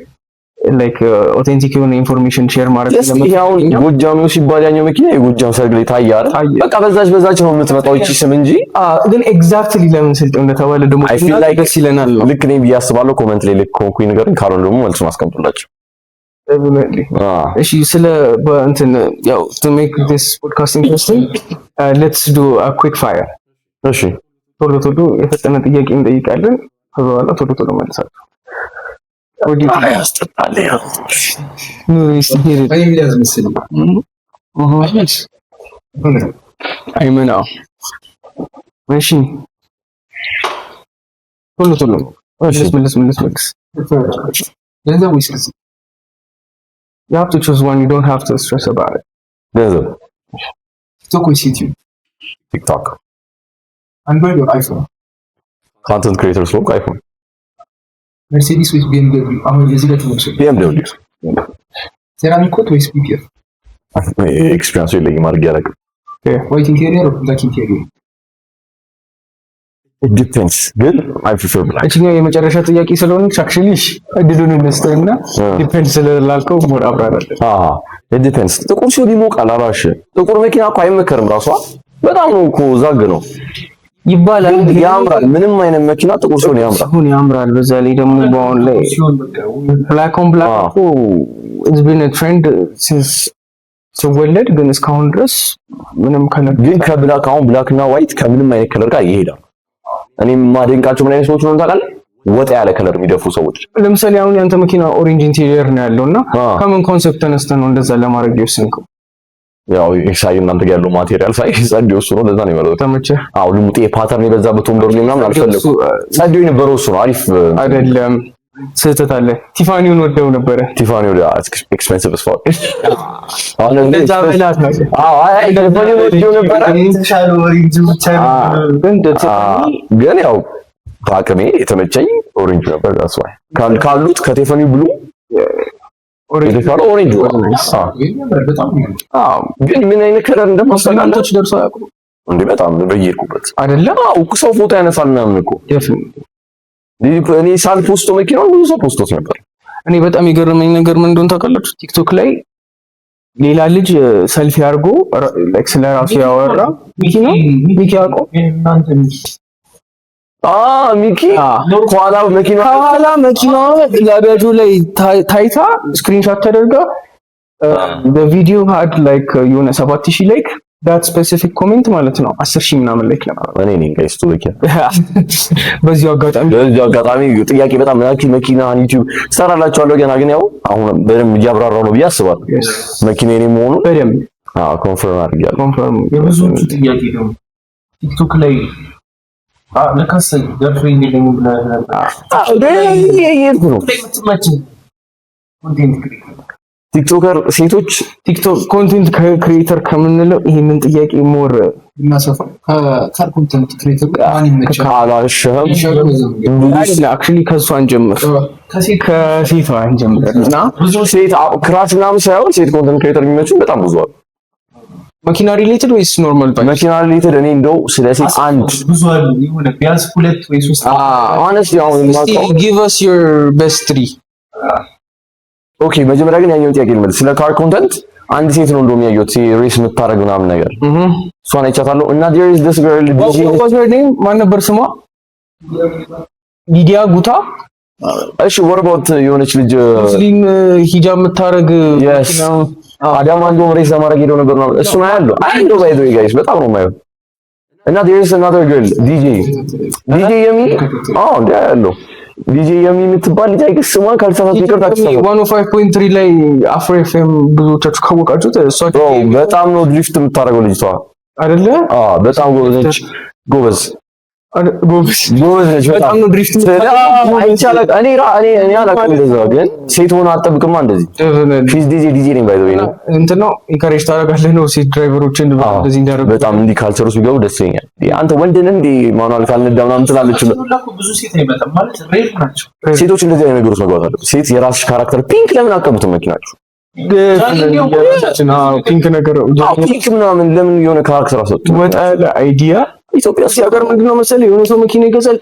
like authentic የሆነ information share ማድረግ። ይሄ አሁን ጎጃሚው ሲባል ያኛው መኪና የጎጃም ሰርግ ላይ ታየ አይደል? በቃ በዛች በዛች ነው የምትመጣው እቺ ስም እንጂ። ግን exactly ለምን ስልጤው እንደተባለ ደግሞ I feel like ደስ ይለናል ነው። ልክ ነኝ ብዬ አስባለሁ። Comment ላይ ልክ ከሆንኩኝ ንገሩኝ፣ ካልሆነ ደግሞ መልሱን አስቀምጡላቸው። እሺ፣ ስለ በእንትን ያው to make this podcast interesting, let's do a quick fire። እሺ። ቶሎ ቶሎ የፈጠነ ጥያቄ እንጠይቃለን። ከዛ በኋላ ቶሎ ቶሎ መልሳለሁ። ያስጠጣል። ኑሪ። አይመን፣ አዎ። እሺ፣ ቶሎ ቶሎ መልስ መልስ መልስ መልስ። ገንዘብ ወይስ ጊዜ? You have to choose one. You don't have to stress about it. ገንዘብ። ቲክቶክ ወይስ ዩቲዩብ? ቲክቶክ። Android ወይ iPhone? Content creator ስለሆንኩ iPhone። መርሴዲስ ወይስ BMW? አሁን እዚህ ጋር ተመልሶ። BMW። Ceramic coat ወይስ PPF? Experience ኡ የለኝም፣ አድርጌ አላውቅም። White interior፣ black interior? Depends፣ ግን I prefer black። እችኛው የመጨረሻ ጥያቄ ስለሆነች actually እድሉን እንስጥህና depend ስላልከው more አብራራለን። አዎ፣ depends። ጥቁር ሲሆን ይሞቃል። አራሽ ጥቁር መኪና እኮ አይመከርም። ራሷ በጣም ነው እኮ ዛግ ነው ይባላል። ያምራል። ምንም አይነት መኪና ጥቁር ሲሆን ያምራል። ሲሆን ያምራል። በዛ ላይ ደግሞ በአሁን ላይ black on black እኮ it's been a trend since ስወለድ፣ ግን እስካሁን ድረስ ምንም color ግን ከ black አሁን black እና white ከምንም አይነት color ጋር ይሄዳል። እኔ የማደንቃቸው ምን አይነት ሰዎች ነው ታውቃለህ? ወጣ ያለ color የሚደፉ ሰዎች። ለምሳሌ አሁን ያንተ መኪና orange interior ነው ያለው እና ከምን concept ተነስተህ ነው እንደዛ ለማድረግ የወሰንከው? ያው ሳይ እናንተ ጋር ያለው material ሳይ ጸዴው እሱ ነው። ለዛ ነው የመረጥኩት። ተመቸህ? አዎ፣ ልሙጤ pattern የበዛበት ወንበር ላይ ምናምን አልፈለኩም። ጸዴው የነበረው እሱ ነው። አሪፍ። አይደለም፣ ስህተት አለ። Tiffany ውን ወደው ነበረ። Tiffany ወደ expensive as fuck። አሁን እንደዛ በላት ነው። አዎ፣ አይ Tiffany ውን ወደው ነበረ ግን Tiffany ግን ያው በአቅሜ የተመቸኝ orange ነበር። That's why ካሉት ከ Tiffany blue የተሻለ orange ነው። ግን ምን አይነት color እንደማስጠላ ቶች ደርሶ አያውቁም። እንዴ፣ በጣም በየሄድኩበት አይደለም። አዎ፣ ሰው ፎቶ ያነሳል ምናምን እኮ። እኔ ሳል post መኪናውን ብዙ ሰው post ኦት ነበር። እኔ በጣም የገረመኝ ነገር ምን እንደሆነ ታውቃላችሁ? ቲክቶክ ላይ ሌላ ልጅ ሰልፊ አድርጎ like ስለ ራሱ ያወራ ሚኪ ነው፣ ሚኪ ያዕቆብ። ሚኪ ከኋላ መኪና ከኋላ መኪናዋ ላቢያጆ ላይ ታይታ screenshot ተደርጋ video had like የሆነ 7,000 like፣ that specific comment ማለት ነው 10,000 ምናምን like ነበር። እኔ ነኝ guys ቱ መኪና። በዚሁ አጋጣሚ በዚሁ አጋጣሚ ጥያቄ በጣም ያቺ መኪና ዩቲዩብ ሰራላችኋለሁ ገና፣ ግን ያው አሁን በደንብ እያብራራው ነው ብዬ አስባለሁ። መኪና የኔ መሆኑን በደንብ አዎ confirm አድርጌያለሁ። Confirm። የብዙዎቹ ጥያቄ ደግሞ ቲክቶክ ላይ ለካስ girlfriend የለኝም ብለህ ነበር። እየሄድኩ ነው። ላይ የምትመችህ content creator? TikToker ሴቶች። ቲክቶክ content creator ከምንለው ይሄንን ጥያቄ more እናሰፋ፣ ከ content creator ማን ይመቻል? ካላሸህም Actually ከእሷ እንጀምር፣ ከሴቷ እንጀምር እና ሴት crush ምናምን ሳይሆን ሴት content creator የሚመቹ በጣም ብዙ አሉ። መኪና related ወይስ normal? መኪና related። እኔ እንደው ስለ ሴት አንድ ብዙ አሉ። የሆነ ቢያንስ ሁለት ወይ ሶስት። Honestly አሁን የማውቀው Give us your best three. Okay፣ መጀመሪያ ግን ያኛውን ጥያቄ ልመልስ። ስለ car content አንድ ሴት ነው እንደውም ያየሁት race የምታደርግ ምናምን ነገር፣ እሷን አይቻታለሁ። እና there is this girl ዲጂ What her name? ማን ነበር ስሟ? ሊዲያ ጉታ። እሺ፣ what about የሆነች ልጅ ሙስሊም ሂጃብ የምታደርግ? Yes. አዳማ እንደውም race ለማድረግ ሄደው ነበር ምናምን። እሱን አያለሁ አያለሁ። By the way guys፣ በጣም ነው የማየው። እና there is another girl ዲጄ የሚ፣ አዎ እንዴ አያለሁ። ዲጄ የሚ የምትባል ልጅ አይገስ ስሟን ካልተሳሳትኩ ይቅርታ ከተሳሳትኩ። 105.3 ላይ አፍሮ ኤፍኤም ብዙዎቻችሁ ካወቃችሁት እሷ። Bro፣ በጣም ነው drift የምታደርገው ልጅቷ። አይደለ? አዎ በጣም ጎበዝ ነች። ጎበዝ ጎበዝ። ጎበዝ ነች። በጣም ነው drift። አይቻልም። እኔ አላውቅም እንደዛ፣ ግን ሴት ሆና አትጠብቅማ እንደዚህ። She's DJ፣ ዲጄ ነኝ by the way ነው። እንትን ነው፣ encourage ታደርጋለህ ነው ሴት driver ኦችን እንደዚህ እንዲያደርጉ? በጣም እንዲህ culture ውስጥ ቢገቡ ደስ ይለኛል። አንተ ወንድ ነህ እንዴ manual ካልነዳ ምናምን ትላለች። ብዙ ሴት አይመጣም ማለት rare ናቸው። ሴቶች እንደዚህ አይነት ነገሮች መግባት አለበት። ሴት የራስሽ character፣ pink ለምን አቀቡትም መኪናችሁ? Pink ነገር። Pink ምናምን ለምን የሆነ character አሰጡ? ወጣ ያለ idea። ኢትዮጵያ እዚህ ሀገር ምንድነው መሰለህ፣ የሆነ ሰው መኪና ይገዛል፣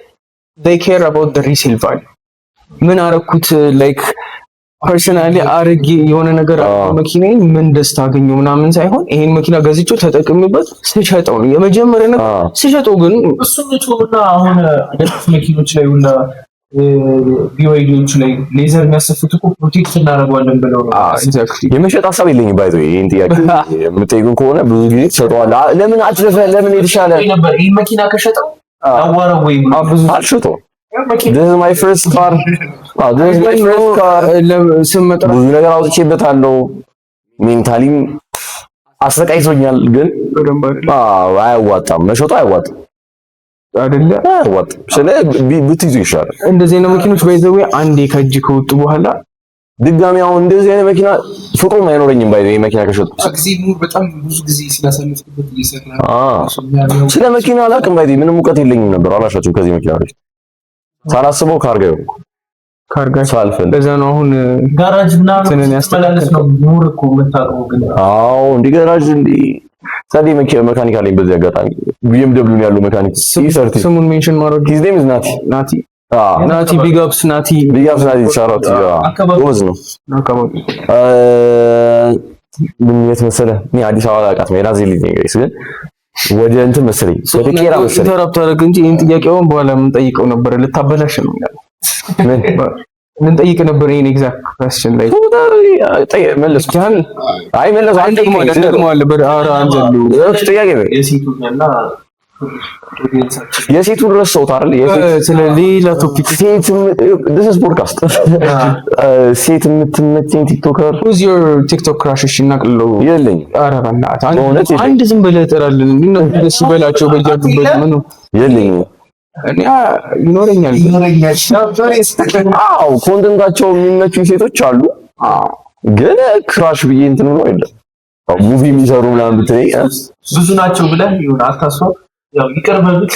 they care about the resale value። ምን አረኩት፣ like personally አርጌ የሆነ ነገር መኪናዬን ምን ደስታ አገኘው ምናምን ሳይሆን ይሄን መኪና ገዝቼው ተጠቅሜበት ስሸጠው ነው የመጀመሪያ ነገር። ስሸጠው ግን እሱን ንጹህና አሁን አዳዲስ መኪኖች ላይ ሁላ BYD ዎቹ ላይ leather የሚያሰፉት እኮ protect እናደርገዋለን ብለው ነው። Exactly. የመሸጥ ሀሳብ የለኝም። By the way ይሄን ጥያቄ የምጠይቁን ከሆነ ብዙ ጊዜ ትሸጠዋለህ። ለምን አትለፈ ለምን የተሻለ ነበር ይህ መኪና ከሸጠው አዋራው ወይ ብዙ አልሸጠውም። This is my first car. This is my first car. ስም መጥራት ብዙ ነገር አውጥቼበታለሁ። Mentally ም አሰቃይቶኛል፣ ግን በደንብ አይደለ? አዎ አያዋጣም፣ መሸጡ አያዋጣም። አይደለ? አያዋጣም። ስለ ብትይዙ ይሻላል። እንደዚህ አይነት መኪኖች by the way አንዴ ከእጅ ከወጡ በኋላ ድጋሚ አሁን እንደዚህ አይነት መኪና ፍቅሩም አይኖረኝም። By the way መኪና ከሸጥኩት ጊዜ በጣም ብዙ ጊዜ ስላሳለፍኩበት እየሰራ ስለ መኪና አላውቅም። By the way ምንም እውቀት የለኝም ነበር። አላሻችሁም ከዚህ መኪና በፊት ሳላስበው car guy ሆንኩ። Car guy ሳልፈልግ። ለዛ ነው አሁን ጋራጅ ምናምን እንትንን ስትመላለስ ነው more እኮ የምታውቀው ግን። አዎ እንዲህ ጋራጅ እንዲህ ጸዴ መካኒክ አለኝ። በዚህ አጋጣሚ BMW ነው ያለው መካኒክ E30። ስሙን mention ማድረግ His name is ናቲ። ናቲ። አዎ። ናቲ፣ big ups ናቲ። Big ups ናቲ፣ shout out። ጎበዝ ነው። አካባቢ ምን የት መሰለህ፣ እኔ አዲስ አበባ አላውቃትም፣ የናዝሬት ልጅ ነኝ guys፣ ግን ወደ እንትን መሰለኝ ወደ ቄራ መሰለኝ። Interrupt አደረግ እንጂ ይህን ጥያቄውን በኋላ የምንጠይቀው ነበር። ልታበላሽ ነው። ምን? ምንጠይቅ ነበር ይሄን exact question ላይ። መለስኩ። ጃን አይ መለስኩ። እንደግመዋለን፣ እንደግመዋለን። ኧረ አንዘሉ። ጥያቄ ነው። የሴቱንና audience ኣችን የሴቱን ረሳሁት አይደል? የሴት ስለ ሌላ topic። ሴት፣ this is podcast። ሴት የምትመቸኝ TikToker Who's your TikTok crush? እሺ እናቅልለው። የለኝም። ኧረ በእናትህ በእውነት የለኝም። አንድ ዝም ብለህ ጥራልን። እነሱ ደስ ይበላቸው በያሉበት። ምን የለኝም። እኔ ይኖረኛል። አዎ content ኣቸው የሚመቹኝ ሴቶች አሉ፣ ግን crush ብዬ እንትን ብሎ የለም። Movie የሚሰሩ ምናምን ብትለኝ ብዙ ናቸው ብለህ ይሁን አታስበው። ያው ይቅር በሉት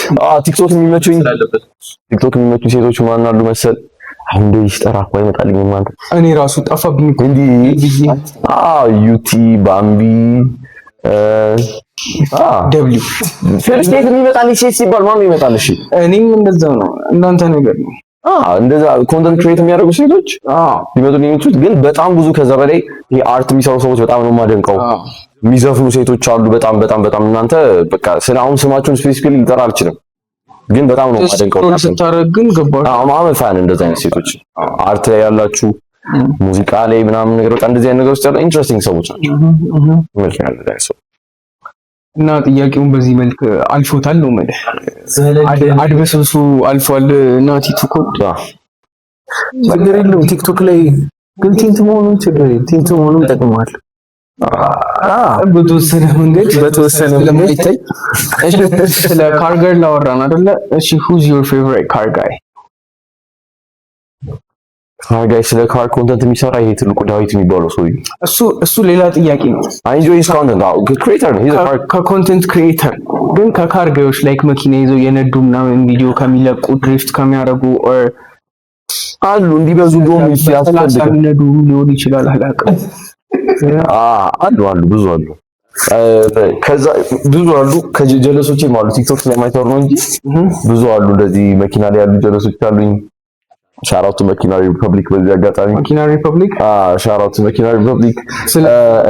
ቲክቶክ የሚመቹኝ ስላለበት። ቲክቶክ የሚመቹኝ ሴቶች ማን አሉ መሰል፣ አሁን እንደዚህ ሲጠራ እኮ አይመጣልኝም አንተ። እኔ ራሱ ጠፋብኝ እኮ። እንዲህ ዩቲ ባምቢ ደብሊው ሴት የሚመጣልኝ ሴት ሲባል ማን ይመጣል? እሺ። እኔም እንደዛው ነው፣ እንዳንተ ነገር ነው። እንደዛ content create የሚያደርጉ ሴቶች ሊመጡ የሚችሉት ግን በጣም ብዙ ከዛ በላይ ይሄ art የሚሰሩ ሰዎች በጣም ነው የማደንቀው። የሚዘፍኑ ሴቶች አሉ በጣም በጣም በጣም። እናንተ በቃ ስለ አሁን ስማቸውን specifically ልጠራ አልችልም፣ ግን በጣም ነው የማደንቀው። ስታደርግ ግን ገባሽ? አዎ I'm a fan እንደዛ አይነት ሴቶች art ላይ ያላችሁ፣ ሙዚቃ ላይ ምናምን ነገር በቃ እንደዚህ አይነት ነገሮች ያሉ interesting ሰዎች ናቸው። ይመቸኛል እንደዚህ አይነት ሰው። እና ጥያቄውን በዚህ መልክ አልፎታል ነው የምልህ። አድበስብሶ አልፏል። ናቲ Too Cold ችግር የለውም። ቲክቶክ ላይ ግን tint መሆኑን ችግር የለም። Tint መሆኑን ጠቅመዋል። በተወሰነ መንገድ በተወሰነ መንገድ። ስለማይታይ። እሺ፣ ስለ car girl ላወራን አይደለ? እሺ፣ who's your favorite car guy? Car guy፣ ስለ car content የሚሰራ ይሄ ትልቁ ዳዊት የሚባለው ሰውዬ። እሱ ሌላ ጥያቄ ነው። I enjoy his content። አዎ፣ creator ነው። He's a car ከ content creator ግን ከ car guy ኦች like መኪና ይዘው የነዱ ምናምን ቪዲዮ ከሚለቁ፣ drift ከሚያደርጉ or አሉ እንዲበዙ እንደውም በሰላሳ ያስፈልጋል። የሚነዱ ሊሆን ይችላል፣ አላውቅም። አሉ አሉ፣ ብዙ አሉ። ከዛ ብዙ አሉ፣ ከጀለሶችም አሉ። ቲክቶክ ስለማይሰሩ ነው እንጂ ብዙ አሉ። እንደዚህ መኪና ላይ ያሉ ጀለሶች አሉኝ። Shout out to መኪና ሪፐብሊክ በዚህ አጋጣሚ። መኪና ሪፐብሊክ። Shout out to መኪና ሪፐብሊክ።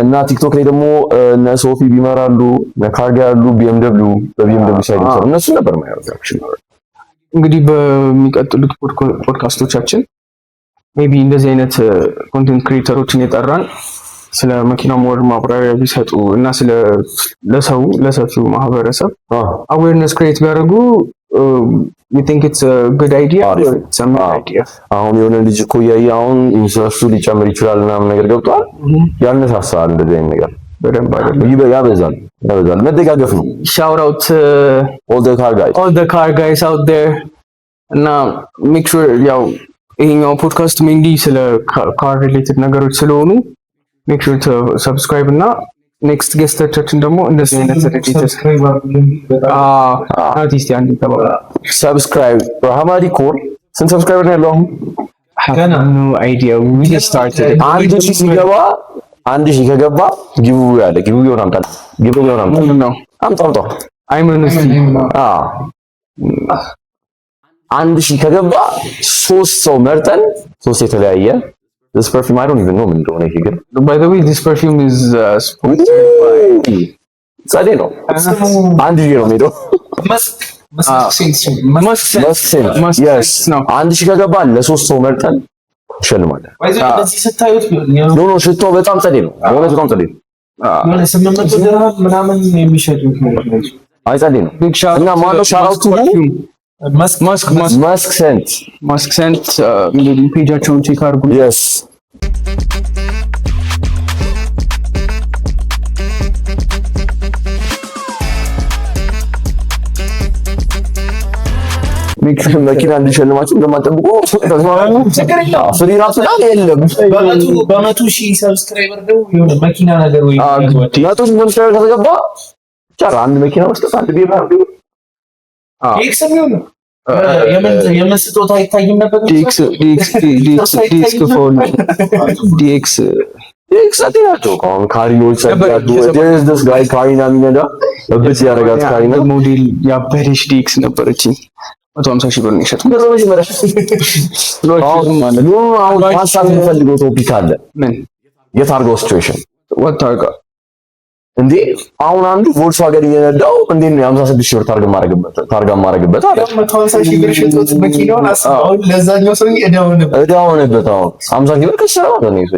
እና ቲክቶክ ላይ ደግሞ እነ ሶፊ ቢመር አሉ፣ እነ ካርጋ ያሉ BMW በ BMW side የሚሰሩ እነሱ ነበር ማየው actually። እንግዲህ በሚቀጥሉት ፖድካስቶቻችን maybe እንደዚህ አይነት content creator ኦችን የጠራን ስለ መኪና more ማብራሪያ ቢሰጡ እና ስለ ለሰው ለሰፊው ማህበረሰብ awareness create ቢያደርጉ we think it's a good idea። አሪፍ። It's a good idea። አሁን የሆነ ልጅ እኮ እያየ አሁን interest ኡ ሊጨምር ይችላል ምናምን ነገር ገብቷል። ያነሳሳል እንደዚህ አይነት ነገር። በደንብ አይደለም። ያበዛል ያበዛል። መደጋገፍ ነው። Shout out all the car guys. All the car guys out there። እና make sure ያው ይሄኛው ፖድካስት mainly ስለ car related ነገሮች ስለሆኑ make sure to subscribe እና next guest ኦቻችን ደግሞ እንደዚህ አይነት related Subscribe አድርጉልኝ። በጣም አርቲስት አንድ ተባለ። Subscribe ራሃማ ዲኮር። ስንት subscriber ነው ያለው አሁን? ገና no idea, we just started. 1,000 ሲገባ፣ 1,000 ከገባ giveaway አለ። Giveaway ውን አምጣ። Giveaway ውን አምጣ። ምንድን ነው? አምጣ አምጣ። አይመን እስቲ። አዎ፣ 1,000 ከገባ ሶስት ሰው መርጠን ሶስት የተለያየ this perfume፣ I don't even know ምን እንደሆነ ይሄ ግን። By the way, this perfume is sponsored by ጸዴ ነው። 1,000 ነው የሚሄደው። Musk scent። Musk Musk scent. Musk Yes. ነው። 1,000 ከገባ ለሶስት ሰው መርጠን እንሸልማለን። እንደዚህ ስታዩት No, ሽቶ በጣም ጸዴ ነው። በእውነት በጣም ጸዴ ነው። የሆነ 800 ድርሃም ምናምን የሚሸጡት ነው። አይ ጸዴ ነው። Big shout እና ማነው shout out to? Musk. Musk, Musk. Musk scent. Musk scent። እንግዲህ page ኣቸውን check አድርጉ። Yes. መኪና እንዲሸልማችሁ እንደማንጠብቁ free ራሱ ላይ የለም። በ100,000 subscriber ደግሞ የሆነ መኪና ነገር ወይ 100,000 subscriber ከተገባ ይቻላል። አንድ መኪና መስጠት፣ አንድ ቤት። ኤክስ የሚሆን የምን ስጦታ አይታይም ነበር። DX DX DX DX phone DX። DX ጸዴ ናቸው። አሁን ካሪኖች ጸዴ ያሉ። There is this guy ካሪና የሚነዳ፣ እብድ ያደርጋት ካሪና። ሞዴል ያበደች DX ነበረችኝ። 150,000 ብር ነው የሸጥኩት። አሁን አሁን ማንሳት የምፈልገው topic አለ። ምን? የታርጋው situation። What ታርጋ? እንዴ፣ አሁን አንዱ ቮልክስዋገን እየነዳው እንዴት ነው የ56 ሺህ ብር ታርጋ የማደርግበት አለ። 150,000 ብር ሽጦት መኪናውን አስበው፣ ለዛኛው ሰውዬ ዕዳ ሆነበት። ዕዳ ሆነበት። አሁን 50 ሺህ ብር ከሰረ ማለት ነው ይሄ።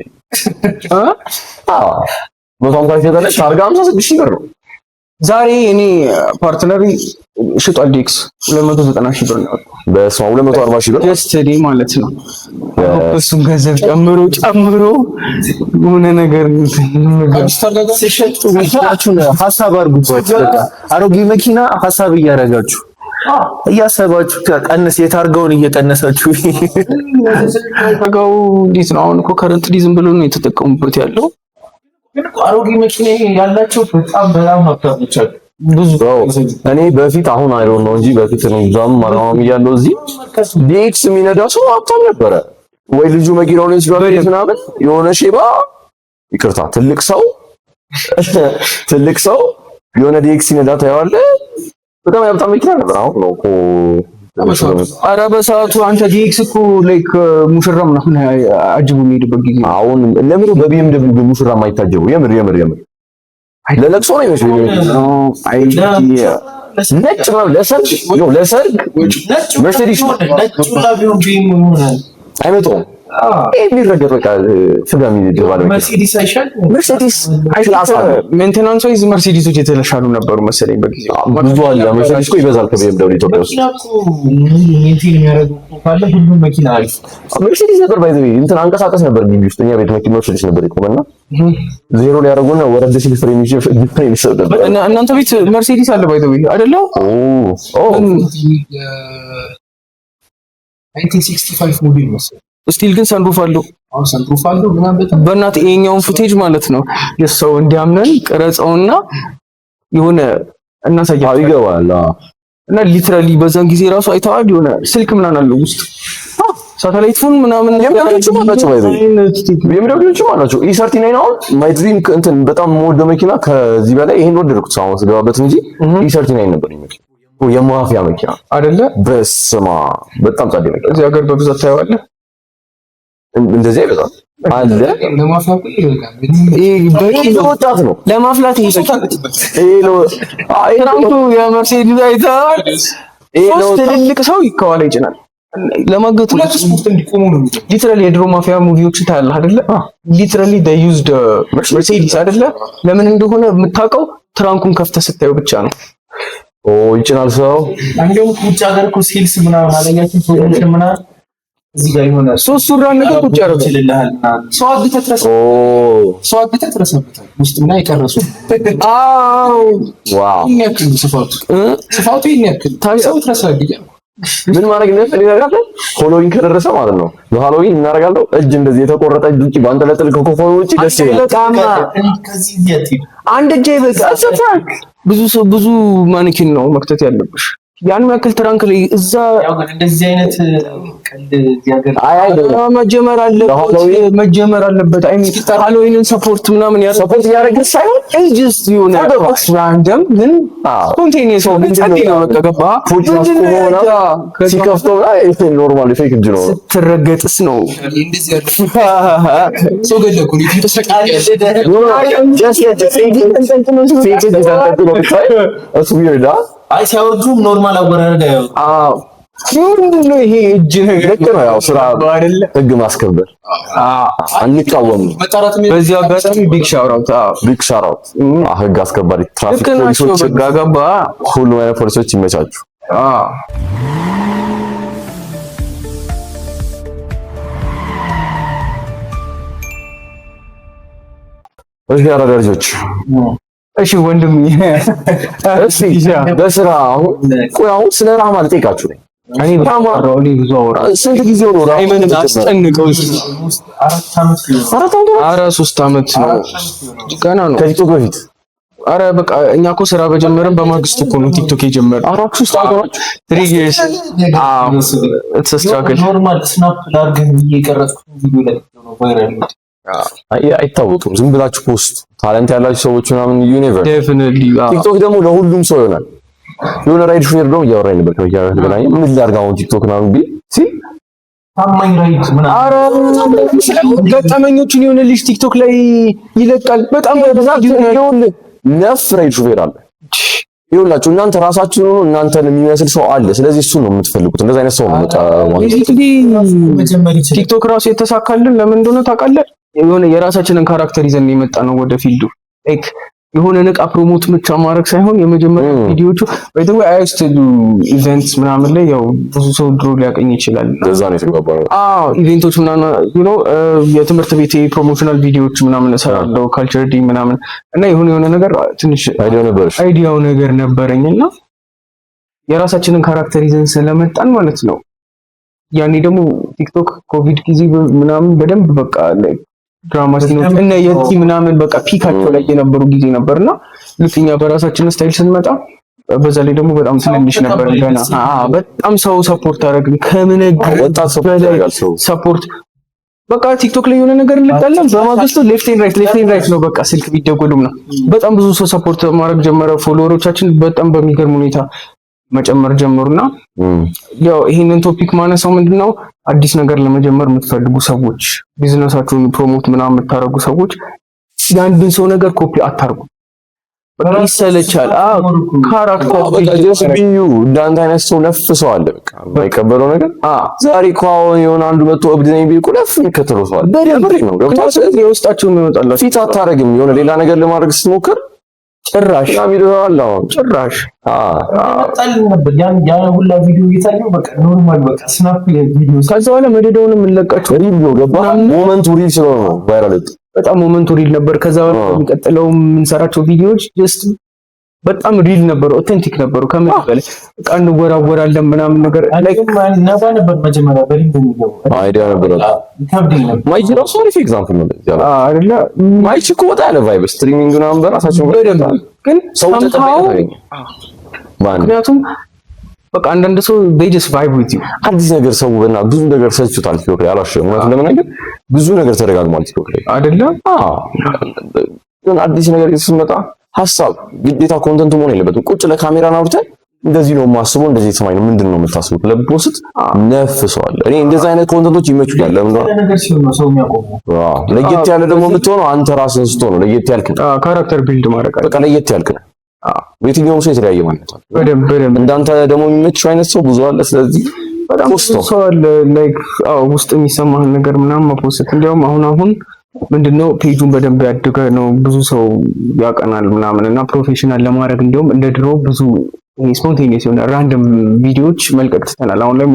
አዎ፣ 150 ሺህ ብር ታርጋ 56 ሺህ ብር ነው። ዛሬ እኔ partner ሽጧል DX፣ 290 ሺህ ብር ነው ያወጣው። በስመ አብ፣ 240 ሺህ ብር። Just today ማለት ነው። እሱን ገንዘብ ጨምሮ ጨምሮ የሆነ ነገር ሲሸጡ መኪናችሁን ሀሳብ አድርጉባችሁ። በቃ አሮጌ መኪና ሀሳብ እያደረጋችሁ እያሰባችሁ ቀንስ፣ የታርጋውን እየቀነሳችሁ። ታርጋው እንዴት ነው? አሁን እኮ currently ዝም ብሎ ነው የተጠቀሙበት ያለው። ግን እኮ አሮጌ መኪና ያላቸው በጣም በጣም ሀብታሞች አሉ። ብዙ። እኔ በፊት፣ አሁን I don't know እንጂ በፊት እኔ እዛም አዳማም እያለሁ እዚህ DX የሚነዳ ሰው ሀብታም ነበረ። ወይ ልጁ መኪናውን ይወስዷል ምናምን፣ የሆነ ሼባ፣ ይቅርታ፣ ትልቅ ሰው የሆነ DX ሲነዳ ታየዋለህ። በጣም የሀብታም መኪና ነበር። አሁን ነው እኮ ኧረ በሰዓቱ አንተ DX እኮ like ሙሽራ ምናምን አጅቡ የሚሄድበት ጊዜ። አሁን ለምን በ BMW ሙሽራ የማይታጀቡ? የምር የምር የምር ለለቅሶ ነው ይመስለኝ። አይ ነጭ ነው ለሰርግ ነው ለሰርግ መርሴዲስ አይመጣውም። ይሄ የሚረገጥ በቃ ስጋ የሚደባለ መርሴዲስ አይሻል? መርሴዲስ maintenance wise መርሴዲሶች የተሻሉ ነበሩ መሰለኝ በጊዜው። ብዙ አለ መርሴዲስ እኮ ይበዛል ከ BMW ኢትዮጵያ ውስጥ። maintain የሚያደርጉ ካለ ሁሉም መኪና አሪፍ መርሴዲስ ነበር። by the way እንትን አንቀሳቀስ ነበር ግቢ ውስጥ እኛ ቤት መኪና መርሴዲስ ነበር የቆመና ዜሮ ሊያደርጉና ወረድ ሲል ፍሬም ይዤ ፍሬም ይሰጥ ነበር። እናንተ ቤት መርሴዲስ አለ by the way አይደለ? ኦ ኦ 1965 ሞዴል መሰለኝ። still ግን sunroof አለው። አሁን sunroof አለው ምናምን በጣም በእናትህ ይሄኛውን footage ማለት ነው የሰው እንዲያምነን ቅረጸውና የሆነ እናሳያለን። ይገባል። እና literally በዛን ጊዜ ራሱ አይተዋል። የሆነ ስልክ ምናምን አለው ውስጥ satellite phone ምናምን የሚያምራቸው አላቸው by the way የሚያምራቸው አላቸው። E39 አሁን my dream እንትን በጣም የምወደው መኪና ከዚህ በላይ ይሄን ወደድኩት አሁን ስገባበት እንጂ E39 ነበር መኪና የማፊያ መኪና አይደለ? በስማ በጣም ጻዴ መኪና። እዚህ ሀገር በብዛት ታየዋለህ። እንደዚህ አይበዛም አለ። ወጣት ነው ለማፍላት ይሄ trunk ኡ የመርሴዲስ አይተኸዋል? ሶስት ትልልቅ ሰው ከኋላ ይጭናል። ለማገት ነው። literally የድሮ ማፊያ movie ዎችን ታያለህ አይደለ? literally they used መርሴዲስ አይደለ? ለምን እንደሆነ የምታውቀው trunk ኡን ከፍተህ ስታየው ብቻ ነው። ኦ ይጭናል ሰው። እንደውም ውጭ ሀገር እኮ sales ምናምን አላያችሁም? promotion ምናምን እዚህ ጋር የሆነ ሶስት ሱራ ነገር ቁጭ ያደርጋል። ሰው አግተህ ትረሳበታለህ። ውስጥ ምናምን የቀረሱ አዎ፣ wow ይሄን ያክል ስፋቱ ስፋቱ ይሄን ያክል ሰው ትረሳለህ። ምን ማድረግ እንደምፈልግ ታውቃለህ? ሆሎዊን ከደረሰ ማለት ነው በሃሎዊን እናደርጋለሁ። እጅ እንደዚህ የተቆረጠ እጅ ውጪ ባንጠለጥል ከኮፈኑ ውጪ ደስ ይላል። አንድ እጅ አይበቃ። ብዙ ሰው ብዙ mannequin ነው መክተት ያለብሽ። ያን ያክል trunk ላይ እዛ ያው ግን እንደዚህ አይነት ቀልድ እዚህ ሀገር መጀመር አለበት መጀመር አለበት። I mean ሃሎዊንን support ምናምን ያ support እያደረግን ሳይሆን just የሆነ random ግን spontaneous ነው ነው በቃ ገባህ? ሲከፍተው normal fake እጅ ነው ስትረገጥስ ነው እንደዚህ ያለ ሰው ገደልኩ fake እጅ ተንጠልጥሎ ብታይ እሱ weird። አይ ሲያወርዱም normal አወራረድ አያወርዱም። አዎ ምንድን ነው ይሄ እጅ ነገር? ልክ ነው። ያው ስራ አይደለ ህግ ማስከበር አንቃወምም። በዚህ አጋጣሚ big shout out። አዎ big shout out ህግ አስከባሪ ትራፊክ ፖሊሶች፣ በቃ ገባህ? ሁሉም አይነት ፖሊሶች ይመቻችሁ። አዎ እሺ አራዳ ልጆች፣ እሺ ወንድም፣ እሺ በስራ አሁን ቆይ፣ አሁን ስለ ራህማ ልጠይቃችሁ ነኝ። እኔ ብዙ አወራ። ስንት ጊዜው ነው ራህማ? አስጨንቀው። ኧረ 3 ዓመት ነው ገና ነው። ከቲክቶክ በፊት አረ በቃ እኛ እኮ ስራ በጀመርን በማግስቱ እኮ ነው ቲክቶክ የጀመረው። አራት ሶስት ዓመት 3 years። አዎ it's a struggle። normal snap ላድርግህ ብዬ የቀረጽኩት ቪዲዮ ላይ ነው viral። አይታወቅም። ዝም ብላችሁ post talent ያላችሁ ሰዎች ምናምን universe definitely። ቲክቶክ ደግሞ ለሁሉም ሰው ይሆናል። የሆነ ride ሹፌር ደግሞ እያወራኝ ነበር ከመኪና ጋር ተገናኘን። ምን ላድርግ አሁን ቲክቶክ ምናምን ቢል ሲል ታማኝ ride ምናምን ኧረ ገጠመኞችን የሆነ ልጅ ቲክቶክ ላይ ይለቃል። በጣም በብዛት ይኸውልህ ነፍ ride ሹፌር አለ። ይኸውላችሁ እናንተ ራሳችሁን ሆኖ እናንተን የሚመስል ሰው አለ። ስለዚህ እሱን ነው የምትፈልጉት። እንደዚህ አይነት ሰው ነው በቃ። basically ቲክቶክ ራሱ የተሳካልን ለምን እንደሆነ ታውቃለህ? የሆነ የራሳችንን character ይዘን የመጣ ነው ወደ field ኡ። like የሆነ እቃ promote ብቻ ማድረግ ሳይሆን የመጀመሪያ ቪዲዮቹ by the way I used to do events ምናምን ላይ ያው ብዙ ሰው ድሮ ሊያቀኝ ይችላል። ለዛ ነው የተግባባነው። አዎ event ኦች ምናምን you know የትምህርት ቤቴ promotional ቪዲዮዎች ምናምን እሰራለሁ፣ culture day ምናምን እና የሆነ የሆነ ነገር ትንሽ idea ው ነበርሽ? idea ው ነገር ነበረኝና የራሳችንን character ይዘን ስለመጣን ማለት ነው። ያኔ ደግሞ ቲክቶክ ኮቪድ ጊዜ ምናምን በደንብ በቃ ድራማ scene ኦች እነ የቲ ምናምን በቃ peak ኣቸው ላይ የነበሩ ጊዜ ነበርና ልክ እኛ በራሳችን style ስንመጣ በዛ ላይ ደግሞ በጣም ትንንሽ ነበር ገና። አዎ በጣም ሰው support አደረግን ወጣት ከምነግርህ support በቃ ቲክቶክ ላይ የሆነ ነገር እንለቃለን። በማግስቱ left and right left and right ነው በቃ ስልክ ቢደወሉም ነው። በጣም ብዙ ሰው support ማድረግ ጀመረ። follower ኦቻችን በጣም በሚገርም ሁኔታ መጨመር ጀመሩና ያው ይህንን topic ማነሳው ምንድነው፣ አዲስ ነገር ለመጀመር የምትፈልጉ ሰዎች፣ ቢዝነሳችሁን promote ምናምን የምታደርጉ ሰዎች የአንድን ሰው ነገር ኮፒ አታርጉ። በቃ ይሰለቻል። አዎ፣ character በቃ just be you። እንዳንተ አይነት ሰው ነፍ ሰው አለ። በቃ የማይቀበለው ነገር ዛሬ እኮ አሁን የሆነ አንዱ መጥቶ እብድ ነኝ ቢል እኮ ነፍ የሚከተለው ሰው አለ። በደንብ ነው፣ ገብቶሃል? ምክንያቱም የውስጣቸው የሚወጣላቸው ፊት አታረግም። የሆነ ሌላ ነገር ለማድረግ ስትሞክር ጭራሽ ምናምን ይልሃል። አሁን ጭራሽ መጣልን ነበር ያን ያ ሁላ ቪዲዮ እየታየው በቃ normal በቃ snap ቪዲዮ። ከዛ በኋላ መደዳውን የምንለቃቸው real ነው፣ ገባህ? Moment ኡ real ስለሆነ ነው viral ወጣ። በጣም moment ኡ real ነበር። ከዛ በኋላ የሚቀጥለው የምንሰራቸው ቪዲዮዎች just በጣም real ነበሩ፣ authentic ነበሩ። ከምን በላይ በቃ እንወራወራለን ምናምን ነገር like ነባ ነበር መጀመሪያ በደንብ የሚገባው Idea ነበር። ይከብደኝ ነበር። ማይች ራሱ አሪፍ example ነው። ለዚህ ያለው አይደለ? ማይች እኮ ወጣ ያለ vibe streaming ምናምን በራሳቸው በደንብ ግን ሰው somehow ተቀባይነት አገኘ። በአንድ ምክንያቱም በቃ አንዳንድ ሰው they just vibe with you። አዲስ ነገር ሰው በና ብዙ ነገር ሰልችቶታል ቲክቶክ ላይ፣ አልዋሽም። እውነቱን ለመናገር ብዙ ነገር ተደጋግሟል ቲክቶክ ላይ። አይደለ? አዎ፣ ግን አዲስ ነገር ስትመጣ ሀሳብ ግዴታ content ኡ መሆን የለበትም። ቁጭ ለካሜራ አውርተህ እንደዚህ ነው የማስበው፣ እንደዚህ የተሰማኝ ነው፣ ምንድን ነው የምታስቡት ብለህ post ነፍ ሰው አለ። እኔ እንደዚህ አይነት content ኦች ይመቹኛል። ለምን እንደሆነ ነገር ሲሆን ነው ሰው የሚያቆመው። አዎ፣ ለየት ያለ ደግሞ የምትሆነው አንተ ራስህን ስትሆን ነው። ለየት ያልክ ነው። Character build ማድረግ አለ። በቃ ለየት ያልክ ነው። የትኛውም ሰው የተለያየ ማንነት አለ። በደንብ በደንብ። እንዳንተ ደግሞ የሚመችው አይነት ሰው ብዙ አለ። ስለዚህ በጣም ብዙ post ኦ ሰው አለ። Like አዎ፣ ውስጥ የሚሰማህን ነገር ምናምን መ post። እንዲያውም አሁን አሁን ምንድነው ፔጁን በደንብ ያደገ ነው፣ ብዙ ሰው ያቀናል ምናምን እና professional ለማድረግ እንዲያውም እንደ ድሮ ብዙ spontaneous የሆነ random ቪዲዮዎች መልቀቅ ትተናል። አሁን ላይ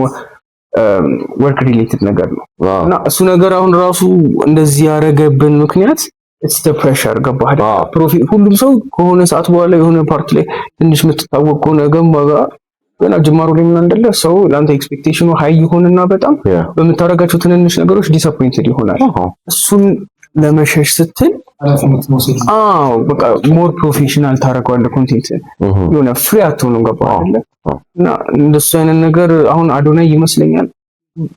work related ነገር ነው እና እሱ ነገር አሁን ራሱ እንደዚህ ያደረገብን ምክንያት it's the pressure፣ ገባህ አይደል? ሁሉም ሰው ከሆነ ሰዓት በኋላ የሆነ part ላይ ትንሽ የምትታወቅ ከሆነ ገባ ጋር ገና ጅማሮ ላይ ምን እንዳለ ሰው ለአንተ expectation ኑ high ይሆንና በጣም በምታደርጋቸው ትንንሽ ነገሮች disappointed ይሆናል። እሱን ለመሸሽ ስትል ኃላፊነት መውሰድ። አዎ፣ በቃ more professional ታደርገዋለህ content፣ የሆነ free አትሆንም፣ ገባህ አይደለ? እና እንደሱ አይነት ነገር አሁን አዶናይ ይመስለኛል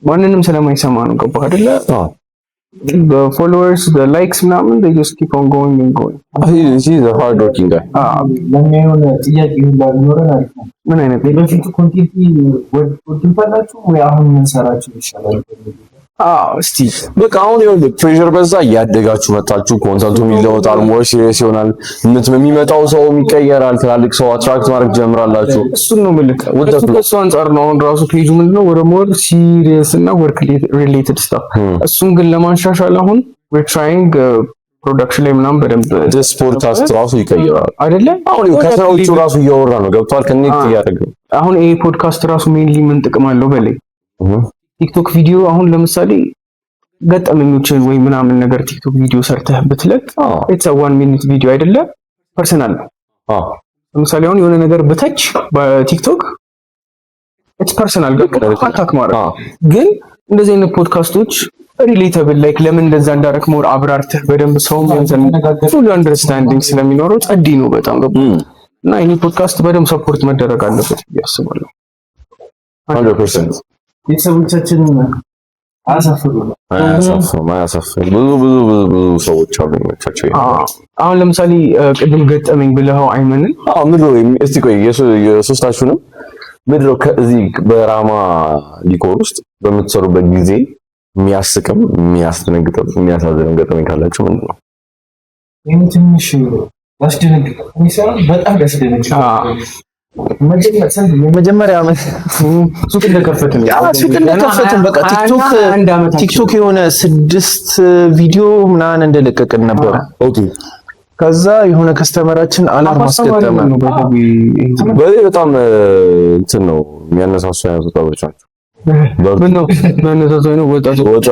ማንንም ስለማይሰማ ነው፣ ገባህ አይደለ? The followers, the likes ምናምን they just keep on going and going። He's a hard working guy። ለኛ የሆነ ጥያቄ ሁላ ቢኖረን አሪፍ ነው። ምን አይነት? የበፊቱ content ወድታላችሁ ወይ አሁን የምንሰራቸው ይሻላል? አዎ፣ እስቲ። በቃ አሁን ይኸውልህ pressure በዛ፣ እያደጋችሁ መጣችሁ። Content ኡም ይለወጣል፣ more serious ይሆናል። የሚመጣው ሰውም ይቀየራል። ትላልቅ ሰው attract ማድረግ ጀምራላችሁ። እሱን ነው የምልህ። ውጤቱ እሱ ከእሱ አንጻር ነው። አሁን ራሱ ፔጁ ምንድነው ወደ more serious እና work related stuff። እሱን ግን ለማሻሻል አሁን we're trying production ላይ ምናምን በደንብ This podcast ራሱ ይቀይራል። አይደለ? አሁን ይኸው ከስራ ውጭ ራሱ እያወራ ነው። ገብቷል። Connect እያደረገ ነው። አሁን ይሄ ፖድካስት ራሱ mainly ምን ጥቅም አለው በላይ ቲክቶክ ቪዲዮ አሁን ለምሳሌ ገጠመኞችን ወይ ምናምን ነገር ቲክቶክ ቪዲዮ ሰርተህ ብትለቅ it's a 1 minute ቪዲዮ አይደለ? Personal ነው። ለምሳሌ አሁን የሆነ ነገር ብተች በቲክቶክ it's personal፣ attack ማድረግ። ግን እንደዚህ አይነት ፖድካስቶች relatable like ለምን እንደዛ እንዳደረክ more አብራርተህ በደንብ ሰውም full understanding ስለሚኖረው ጸዲ ነው በጣም፣ ገባ? እና ይህ ፖድካስት በደንብ support መደረግ አለበት ብዬ አስባለሁ። 100%። ቤተሰቦቻችን አያሳፍሩ። አያሳፍርም፣ አያሳፍርም። ብዙ ብዙ ብዙ ብዙ ሰዎች አሉ የሚመቻቸው። አሁን ለምሳሌ ቅድም ገጠመኝ ብለኸው አይመንን አዎ፣ ምንድን ነው እስቲ ቆይ የሶስታችሁንም ምንድን ነው ከዚህ በራማ ዲኮር ውስጥ በምትሰሩበት ጊዜ የሚያስቅም የሚያስደነግጥም የሚያሳዝንም ገጠመኝ ካላችሁ ምንድን ነው? ይህ ትንሽ ያስደነግጣል። እኔ ሳይሆን በጣም ያስደነግጣል። የመጀመሪያ ዓመት ሱቅ እንደከፈትን ሱቅ እንደከፈትን በቃ ቲክቶክ አንድ ዓመት ቲክቶክ የሆነ 6 ቪዲዮ ምናምን እንደለቀቅን ነበር። ከዛ የሆነ customer ኣችን alarm አስገጠመ። በዚህ በጣም እንትን ነው የሚያነሳሱ አይነት ወጣቶች ናቸው። ምን ነው የሚያነሳሱ አይነት ወጣቶች?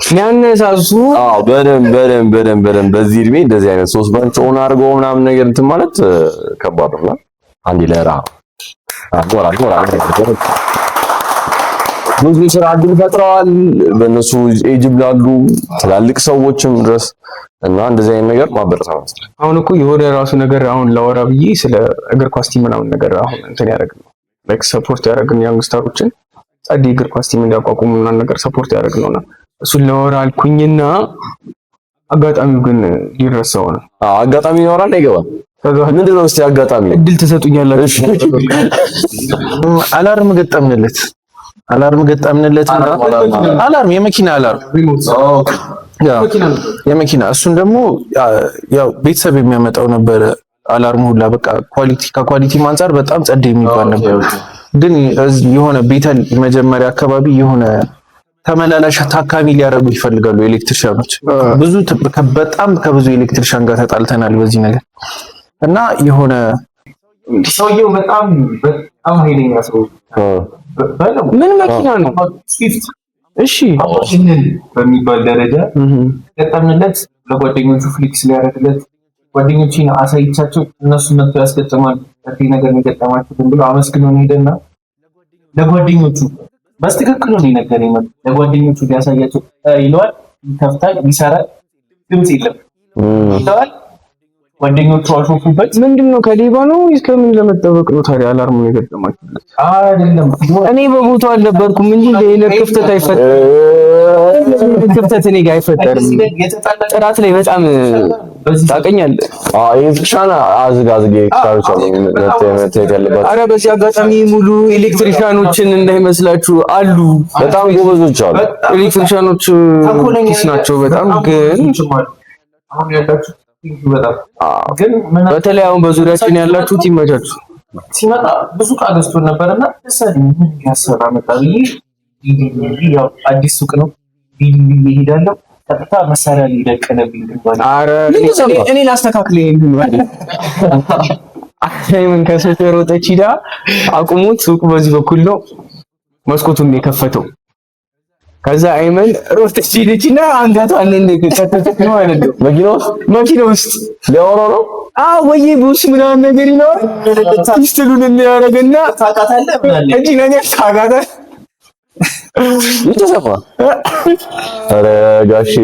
የሚያነሳሱ። አዎ፣ በደንብ በደንብ በደንብ በደንብ። በዚህ እድሜ እንደዚህ አይነት ሶስት branch own አድርገው ምናምን ነገር እንትን ማለት ከባድ ነው። አንዴ ለራ ጎራ ጎራ ብዙ ስራ እድል ፈጥረዋል። በእነሱ ኤጅ ላሉ ትላልቅ ሰዎችም ድረስ እና እንደዚህ አይነት ነገር ማበረታታት። አሁን እኮ የሆነ ራሱ ነገር አሁን ላወራ ብዬ ስለ እግር ኳስ team ምናምን ነገር አሁን እንትን ያደረግን ነው like support ያደረግን youngster ኦችን ጸዴ እግር ኳስ team እንዲያቋቁሙ ምናምን ነገር support ያደረግን ነውና እሱን ላወራ አልኩኝና አጋጣሚው ግን ሊረሳው ነው። አጋጣሚ ይኖራል፣ አይገባም። ምንድን ነው እስቲ አጋጣሚ? እድል ትሰጡኛላችሁ። Alarm ገጠምንለት፣ alarm ገጠምንለት። Alarm የመኪና alarm የመኪና እሱን ደግሞ ያው ቤተሰብ የሚያመጣው ነበረ። Alarm ኡ ሁላ በቃ quality ከ quality አንጻር በጣም ጸድ የሚባል ነበር። ግን የሆነ ቤተል መጀመሪያ አካባቢ የሆነ ተመላላሽ ታካሚ ሊያደርጉ ይፈልጋሉ electrician ኦች። ብዙ በጣም ከብዙ electrician ጋር ተጣልተናል በዚህ ነገር እና የሆነ ሰውየው በጣም በጣም ኃይለኛ ሰው። ምን መኪና ነው? ስዊፍት። እሺ፣ በሚባል ደረጃ ገጠምንለት። ለጓደኞቹ flex ሊያደርግለት ጓደኞቼን አሳይቻቸው እነሱ መጥተው ያስገጥማል ነገር የገጠማቸው ብሎ አመስግኖን ሄደና ለጓደኞቹ በስትክክሉ ነው የነገረኝ። ለጓደኞቹ ሊያሳያቸው ይለዋል፣ ይከፍታል፣ ይሰራል፣ ድምፅ የለም ይለዋል። ጓደኞቹ አሾፉበት። ምንድን ነው፣ ከሌባ ነው ወይስ ከምን ለመጠበቅ ነው ታዲያ alarm ኡ የገጠማችሁለት? አይደለም። እኔ በቦታው አልነበርኩም እንጂ እንደ ክፍተት አይፈጠርም። ክፍተት እኔ ጋር አይፈጠርም። ጥራት ላይ በጣም ታውቀኛለህ። አዎ፣ electrician አዝግ አዝግ electrician ኦች አሉ መታየት ያለባቸው። አረ በዚህ አጋጣሚ ሙሉ electrician ኦችን እንዳይመስላችሁ፣ አሉ። በጣም ጎበዞች አሉ። Electrician ኦች peace ናቸው በጣም፣ ግን አሁን ያላችሁ በጣም ግን በተለይ አሁን በዙሪያችን ያላችሁት ይመቻችሁ። ሲመጣ ብዙ ዕቃ ገዝቶን ነበርና ደስ አለኝ። ምን ያሰራ መጣ ብዬ ያው አዲስ ሱቅ ነው ቢዲ ብዬ እሄዳለሁ። ቀጥታ መሳሪያ ሊደቀነብኝ። አረ እኔ ላስተካክል። ይሄን ምን ከሱቅ ሮጠች ሂዳ አቁሙት። ሱቁ በዚህ በኩል ነው። መስኮቱን የከፈተው። ከዛ አይመን ሮጠች ሂደችና አንገቷን እንደከተተች ነው ማለት ነው። መኪና ውስጥ። መኪና ውስጥ። ሊያወራው ነው። አዎ፣ ወይ boss ምናምን ነገር ይለዋል። Pistol ኡን የሚያደርግና ታውቃታለህ ምናምን እጂ ነገር ታውቃታለህ። ምን ተሰማ? ኧረ ጋሼ።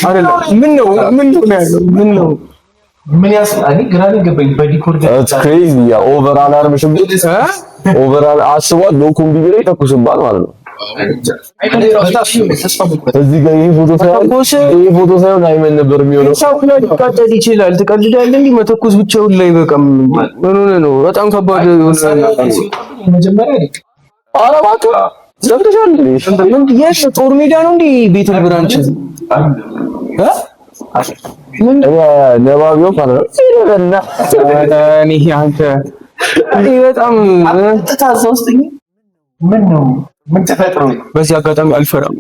አይደለም፣ ምን ነው ምን ነው ያለው? ምን ነው? ምን ያስ እኔ ግራ ነው የገባኝ። በ decor It's crazy። Yeah, over alarm ሽጉጥ over አስቧል። Lock ኡን ቢቢ ላይ ተኩስባል ማለት ነው። እዚህ ጋር ይሄ ፎቶ ሳይሆን መተኮስ ይሄ ፎቶ ሳይሆን አይመን ነበር የሚሆነው። ሰው ላይ ሊቃጠል ይችላል። ትቀልዳለህ እንዴ? መተኮስ ብቻውን ላይ በቃም ምን ሆነህ ነው? በጣም ከባድ የሆነ መጀመሪያ ኧረ እባክህ ዘምተሻል እንዴ? ምን የት ጦር ሜዳ ነው እንዴ? ቤተል branch እ? ምን? እኔ ነባቢው ማለት ነው። እኔ አንተ እኔ በጣም ቀጥታ እዛ ውስጥ ምን ነው፣ ምን ተፈጥሮ? በዚህ አጋጣሚ አልፈራም።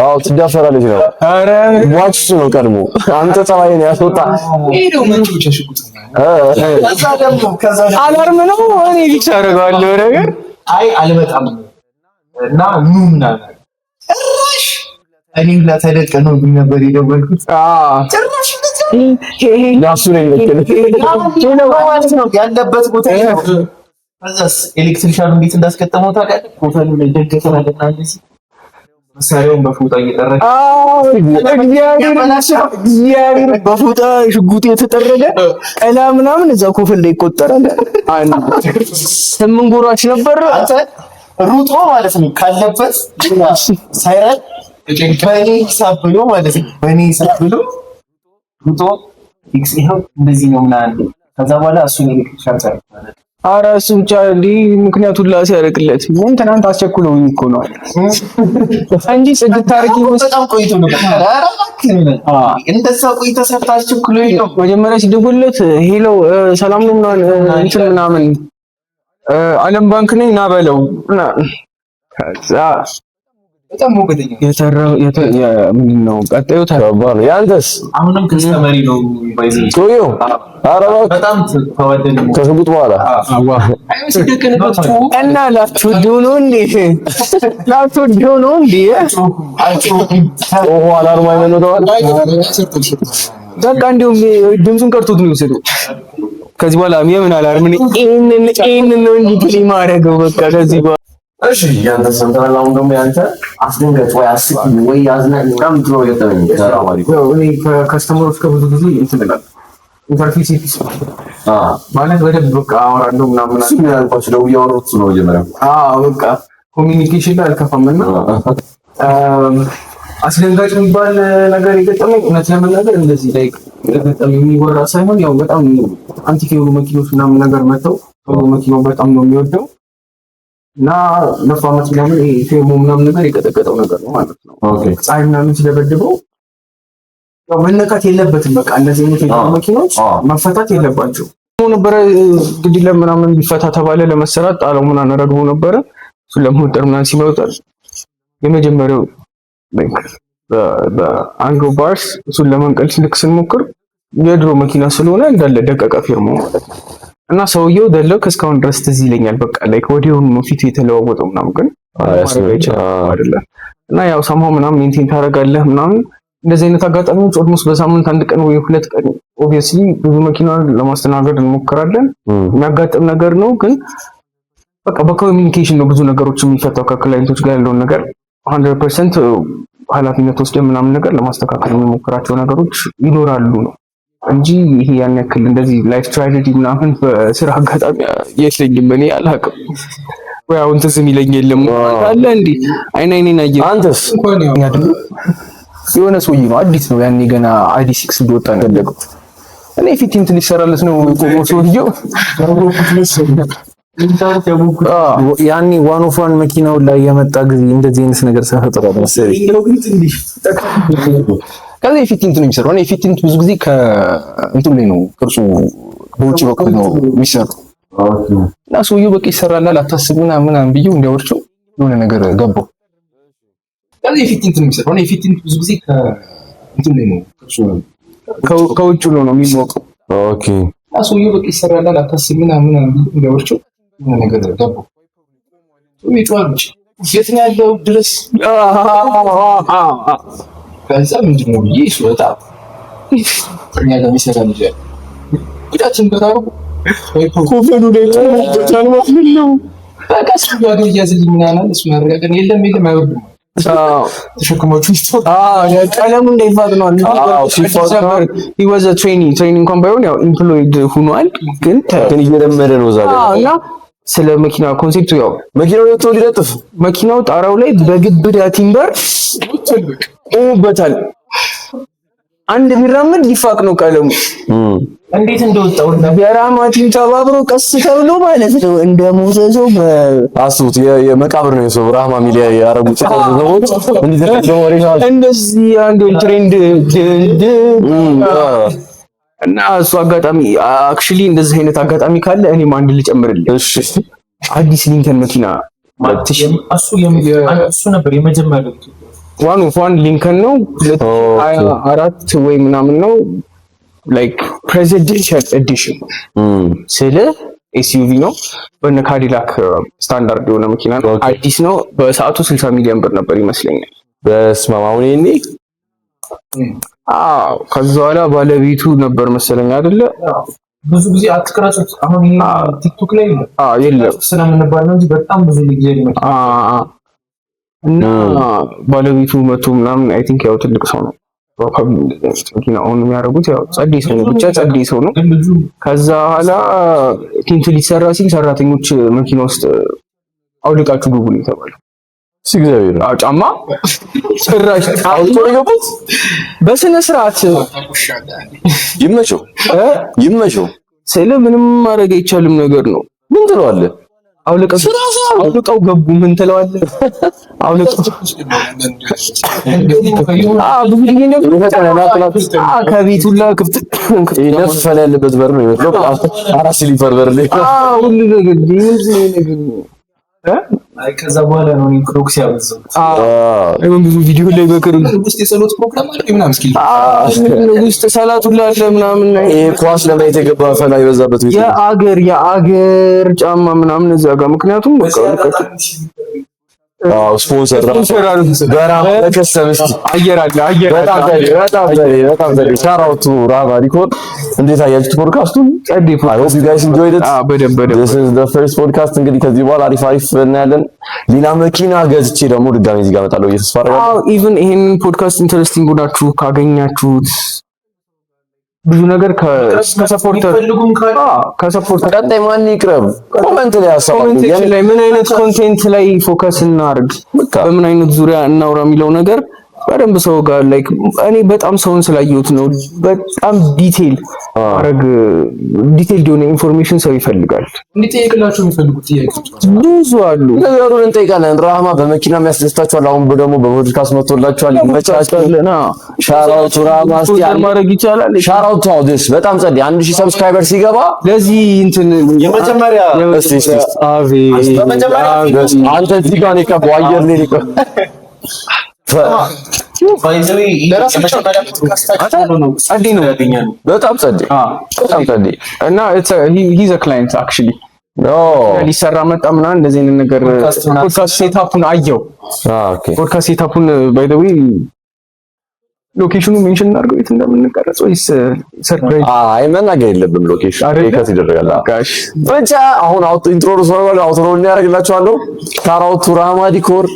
አዎ፣ ትዳፈራለች ነው። ኧረ ሟች እሱ ነው ቀድሞ። አንተ ጸባይን ያስወጣ። ከዛ ደግሞ ከዛ ደግሞ Alarm ነው፣ እኔ fix አደርገዋለሁ ነገር። አይ አልመጣም እና ኑ ምናምን ጭራሽ እኔ ሁላ ተደቀነውብኝ ነበር የደወልኩት። ጭራሽ ናሱ ነው ይለከለ ማለት ነው ያለበት ቦታ። ከዛስ electrician ኡ እንዴት እንዳስገጠመው ታውቃለህ? ኮፈኑ ላይ ደገፈናልና እንደዚህ መሳሪያውን በፎጣ እየጠረገ። እግዚአብሔር፣ በፎጣ ሽጉጥ የተጠረገ ቀላ ምናምን እዛ ኮፈን ላይ ይቆጠራል። አንድ ስምንት ጎራች ነበር። አንተ ሩጦ ማለት ነው ካለበት ሳይረን በእኔ ሂሳብ ብሎ ማለት ነው፣ በእኔ ሂሳብ ብሎ ሩጦ ይኸው እንደዚህ ነው ምናምን። ከዛ በኋላ እሱን electrician ሰርቷል። ኧረ እሱ ብቻ እንዲህ ምክንያቱን ላ ሲያደርግለት ምን ትናንት አስቸኩለውኝ እኮ ነው እንጂ ጽድት አድርጊ በጣም ቆይቶ ነበር። ኧረ እባክህ እንደዛ ቆይቶ ሰርታ አስቸኩሎኝ ነው። መጀመሪያ ሲደወልለት hello ሰላም ነው ምናምን እንትን ምናምን ዓለም ባንክ ነኝ ና በለው። ከዛ በጣም ሞገደኛ የተራው ምንድን ነው ቀጣዩ ከባድ ነው። ያንተስ? አሁንም customer ኤ ነው ባይዘ ሰውዬው? ኧረ እባክህ። በጣም ተዋደን። ከሽጉጥ በኋላ። እና ላትወደው ነው እንዴ? ላትወደው ነው እንዴ? ኦሆ alarm አይመን ነው ተባለ። በቃ እንዲሁም ድምፁን ቀርቶት ነው የወሰደው። ከዚህ በኋላ የምን alarm? ይሄንን ይሄንን ነው እንጂ play ማድረገው በቃ ከዚህ በኋላ። እሺ፣ ያንተ ሰምተናል። አሁን ደግሞ ያንተ አስደንጋጭ ወይ አስቂኝ ወይ አዝናኝ ምናምን የምትለው ገጠመኝ። ሰላም አለይኩም። ያው እኔ ከ customer ኦች ከብዙ ጊዜ እንትን እላለሁ፣ interface ማለት በደንብ በቃ አወራለሁ ምናምን። እሱ ምን ያልኳቸው ደውዬ ያወራሁት እሱ ነው መጀመሪያ። አዎ፣ በቃ communication ላይ አልከፋም እና አስደንጋጭ የሚባል ነገር የገጠመኝ እውነት ለመናገር እንደዚህ like ገጠመኝ የሚወራ ሳይሆን ያው በጣም antique የሆኑ መኪኖች ምናምን ነገር መጥተው፣ ሰው መኪናው በጣም ነው የሚወደው እና ለፋመት ምናምን ይሄ ፌርሞ ምናምን ነገር የቀጠቀጠው ነገር ነው ማለት ነው። ፀሐይ ምናምን ሲደበድበው ያው መነካት የለበትም። በቃ እንደዚህ አይነት የድሮ መኪኖች መፈታት የለባቸው ነበረ። ግድ ምናምን ቢፈታ ተባለ፣ ለመሰራት ጣለው ምናምን ረግቦ ነበረ። እሱን ለመወጠር ምናምን ሲመጣ የመጀመሪያው በ angle bars እሱን ለመንቀል ልክ ስንሞክር የድሮ መኪና ስለሆነ እንዳለ ደቀቀ ፊርማው ማለት ነው። እና ሰውየው ደለው እስካሁን ድረስ ትዝ ይለኛል። በቃ like ወዲያውኑ ነው ፊቱ የተለዋወጠው ምናምን፣ ግን ማድረግ አይችልም አይደለ? እና ያው somehow ምናምን maintain ታደርጋለህ ምናምን። እንደዚህ አይነት አጋጣሚዎች almost በሳምንት አንድ ቀን ወይ 2 ቀን፣ obviously ብዙ መኪና ለማስተናገድ እንሞክራለን። የሚያጋጥም ነገር ነው፣ ግን በቃ በ communication ነው ብዙ ነገሮች የሚፈታው። ከ client ኦች ጋር ያለውን ነገር 100% ኃላፊነት ወስደን ምናምን ነገር ለማስተካከል የሚሞክራቸው ነገሮች ይኖራሉ ነው እንጂ ይሄ ያን ያክል እንደዚህ life tragedy ምናምን በስራ አጋጣሚ የለኝም። እኔ አላውቅም ወይ አሁን ትዝ የሚለኝ የለም። አለ እንዴ? አይን አይኔን አየህ። አንተስ? የሆነ ሰውዬ ነው፣ አዲስ ነው፣ ያኔ ገና ID.6 እንደወጣ ነው ያደገው። እኔ ፊት እንትን ሊሰራለት ነው የቆመው ሰውዬው። ያኔ one of one መኪናው ላይ የመጣ ጊዜ እንደዚህ አይነት ነገር ተፈጥሯል መሰለኝ። ከዛ የፊት tint ነው የሚሰራው። እና የፊት tint ብዙ ጊዜ ከእንትኑ ላይ ነው፣ ቅርጹ በውጭ በኩል ነው የሚሰራው። እና ሰውዬው በቃ ይሰራላል አታስብ ምናምን ምናምን ብዬው እንዲያወርቸው የሆነ ነገር ገባው። ከዛ የፊት tint ነው የሚሰራው። እና የፊት tint ብዙ ጊዜ ከእንትኑ ላይ ነው፣ ቅርጹ ከውጭ ነው የሚሞቀው። እና ሰውዬው በቃ ይሰራላል አታስብ ምናምን ምናምን ብዬው እንዲያወርቸው የሆነ ነገር ገባው። ሰውዬው ይጮሃል ብቻ፣ የት ነው ያለው ድረስ። ከዛ ምንድን ነው ብዬ ስወጣ እኛ ጋር የሚሰራ ልጅ አለ። ጉዳችን በታሩ ኮፈኑ ላይ ቆሞበታል ማለት ነው። በቃ እሱ ጋር እያዝልኝ ምናምን አለ። እሱን አረጋገን፣ የለም የለም አይወርድም፣ ተሸክማችሁ ቀለሙ እንዳይፋቅ ነው። He was a trainee፣ trainee እንኳን ባይሆን ያው employed ሆኗል። ግን ግን እየለመደ ነው እዛ ጋር። እና ስለ መኪና concept ኡ ያው መኪናው ወጥቶ ሊለጥፍ መኪናው ጣራው ላይ በግብዳ timber ቆሞበታል። አንድ ቢራመድ ሊፋቅ ነው ቀለሙ። እንዴት እንደወጣው የራማ team ተባብሮ ቀስ ተብሎ ማለት ነው እንደ ሞተ ሰው። አስቡት፣ የመቃብር ነው የሰው ራህማ ሚሊያ ያረጉት ሰዎች እንዲህ ተሸክመው እንደዚህ አንድ trend እና እሱ አጋጣሚ actually እንደዚህ አይነት አጋጣሚ ካለ እኔም አንድ ልጨምርልህ። እሺ። አዲስ ሊንከን መኪና እሱ ነበር የመጀመሪያው። One of one ሊንከን ነው፣ 2004 ወይ ምናምን ነው፣ like presidential edition ስለ SUV ነው። በነ ካዲላክ ስታንዳርድ የሆነ መኪና ነው። አዲስ ነው። በሰዓቱ 60 ሚሊዮን ብር ነበር ይመስለኛል። በስመ አብ፣ አሁን ይሄኔ አዎ፣ ከዛ በኋላ ባለቤቱ ነበር መሰለኝ አይደለ? ብዙ ጊዜ አትቅረጹት። አሁን ይሄ ቲክቶክ ላይ የለም። አዎ፣ የለም። ስለምንባል ነው እንጂ በጣም ብዙ ጊዜ ነው። እና ባለቤቱ መቶ ምናምን፣ I think ያው ትልቅ ሰው ነው። Probably እንደዚህ አይነት መኪና አሁን የሚያደርጉት ያው ጸዴ ሰው ነው፣ ብቻ ጸዴ ሰው ነው። ግን ብዙ ከዛ በኋላ tint ሊሰራ ሲል ሰራተኞች መኪና ውስጥ አውልቃችሁ ግቡ ነው የተባለው። እስኪ እግዚአብሔር አዎ፣ ጫማ ጭራሽ አውልቆ ነው የገቡት። በስነ ስርዓት። ይመቸው ይመቸው። ስለ ምንም ማድረግ አይቻልም ነገር ነው። ምን ትለዋለህ? አውልቀው አውልቀው ገቡ። ምን ትለዋለህ? አውልቀው፣ አዎ፣ ብዙ ጊዜ ነው ከቤት ሁላ ክፍት ክፍት ነፍስ ፈላ ያለበት በር ነው የሚመስለው። አራት slipper በር ላይ አዎ፣ ሁሉ ነገር ምንድን ነው ይሄ ነገር እ አይ፣ ከዛ በኋላ ነው እኔ ክሮክስ ያበዛሁት። አዎ፣ ብዙ ቪዲዮ ላይ በቅርብ ውስጥ የጸሎት ፕሮግራም አለ ምናምን እስኪ ውስጥ ሰላት ሁላ አለ ምናምን። ይሄ ኳስ ለማየት የገባ ፈላ የበዛበት ቤት ነው። የአገር ጫማ ምናምን እዛ ጋር፣ ምክንያቱም በቃ አዎ፣ ስፖንሰር በራማ ለከሰም እስኪ አየር አለ፣ አየር በጣም አለ። ዘዴ፣ በጣም ዘዴ፣ በጣም ዘዴ። Shout out to ራማ ዲኮር። እንዴት አያችሁት ፖድካስቱን? ጸዴ። I hope you guys enjoyed it. አዎ፣ በደንብ በደንብ። This is the first podcast። እንግዲህ ከዚህ በኋላ አሪፍ አሪፍ እናያለን። ሌላ መኪና ገዝቼ ደግሞ ድጋሚ እዚህ ጋር እመጣለሁ ብዬ ተስፋ አደርጋለሁ። አዎ፣ even ይሄንን podcast interesting ሆናችሁ ካገኛችሁት ብዙ ነገር ከ supporter የሚፈልጉም ካለ ከ supporter ቀጣይ ማን ይቅረብ? Comment ላይ ሀሳብ Comment ላይ ምን አይነት content ላይ focus እናርግ፣ በቃ በምን አይነት ዙሪያ እናውራ የሚለው ነገር በደንብ ሰው ጋር like እኔ በጣም ሰውን ስላየሁት ነው። በጣም detail ማድረግ፣ detail የሆነ information ሰው ይፈልጋል። እንዲጠየቅላቸው የሚፈልጉት ጥያቄዎች ብዙ አሉ። ነገሩን እንጠይቃለን። ራህማ በመኪና የሚያስደስታችኋል። አሁን ደግሞ በፖድካስት መጥቶላችኋል። ይመቻችሁ። Shout out to ራህማ። እስቲ ማድረግ ይቻላል። Shout out to this በጣም ጸዴ 1000 subscriber ሲገባ ለዚህ እንትን የመጀመሪያ እስቲ እስቲ አቤት። በመጀመሪያ አንተ እዚህ ጋር ነው የቀባው፣ አየር ላይ ነው የቀባው። By the way የመጀመሪያ ፖድካስታችን ነው። ጸዴ ነው። ያገኛሉ። በጣም ጸዴ፣ በጣም ጸዴ። እና he's a client actually። ኦ። ሊሰራ መጣ ምናምን እንደዚህ አይነት ነገር። Podcast setup ኡን አየው። Podcast setup ኡን by the way location ኑ mention እናድርገው የት እንደምንቀረጽ ወይስ surprise? አይ፣ መናገር የለብም፣ location cut ይደረጋል። ጋሽ። ብቻ አሁን out intro ሶርዋል outro እናደርግላችኋለሁ። Shout out to ራህማ ዲኮር።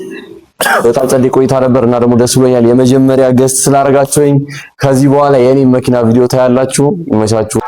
በጣም ጸዴ ቆይታ ነበር እና ደግሞ ደስ ብሎኛል የመጀመሪያ guest ስላደረጋችሁኝ። ከዚህ በኋላ የኔ መኪና ቪዲዮ ታያላችሁ። ይመቻችሁ።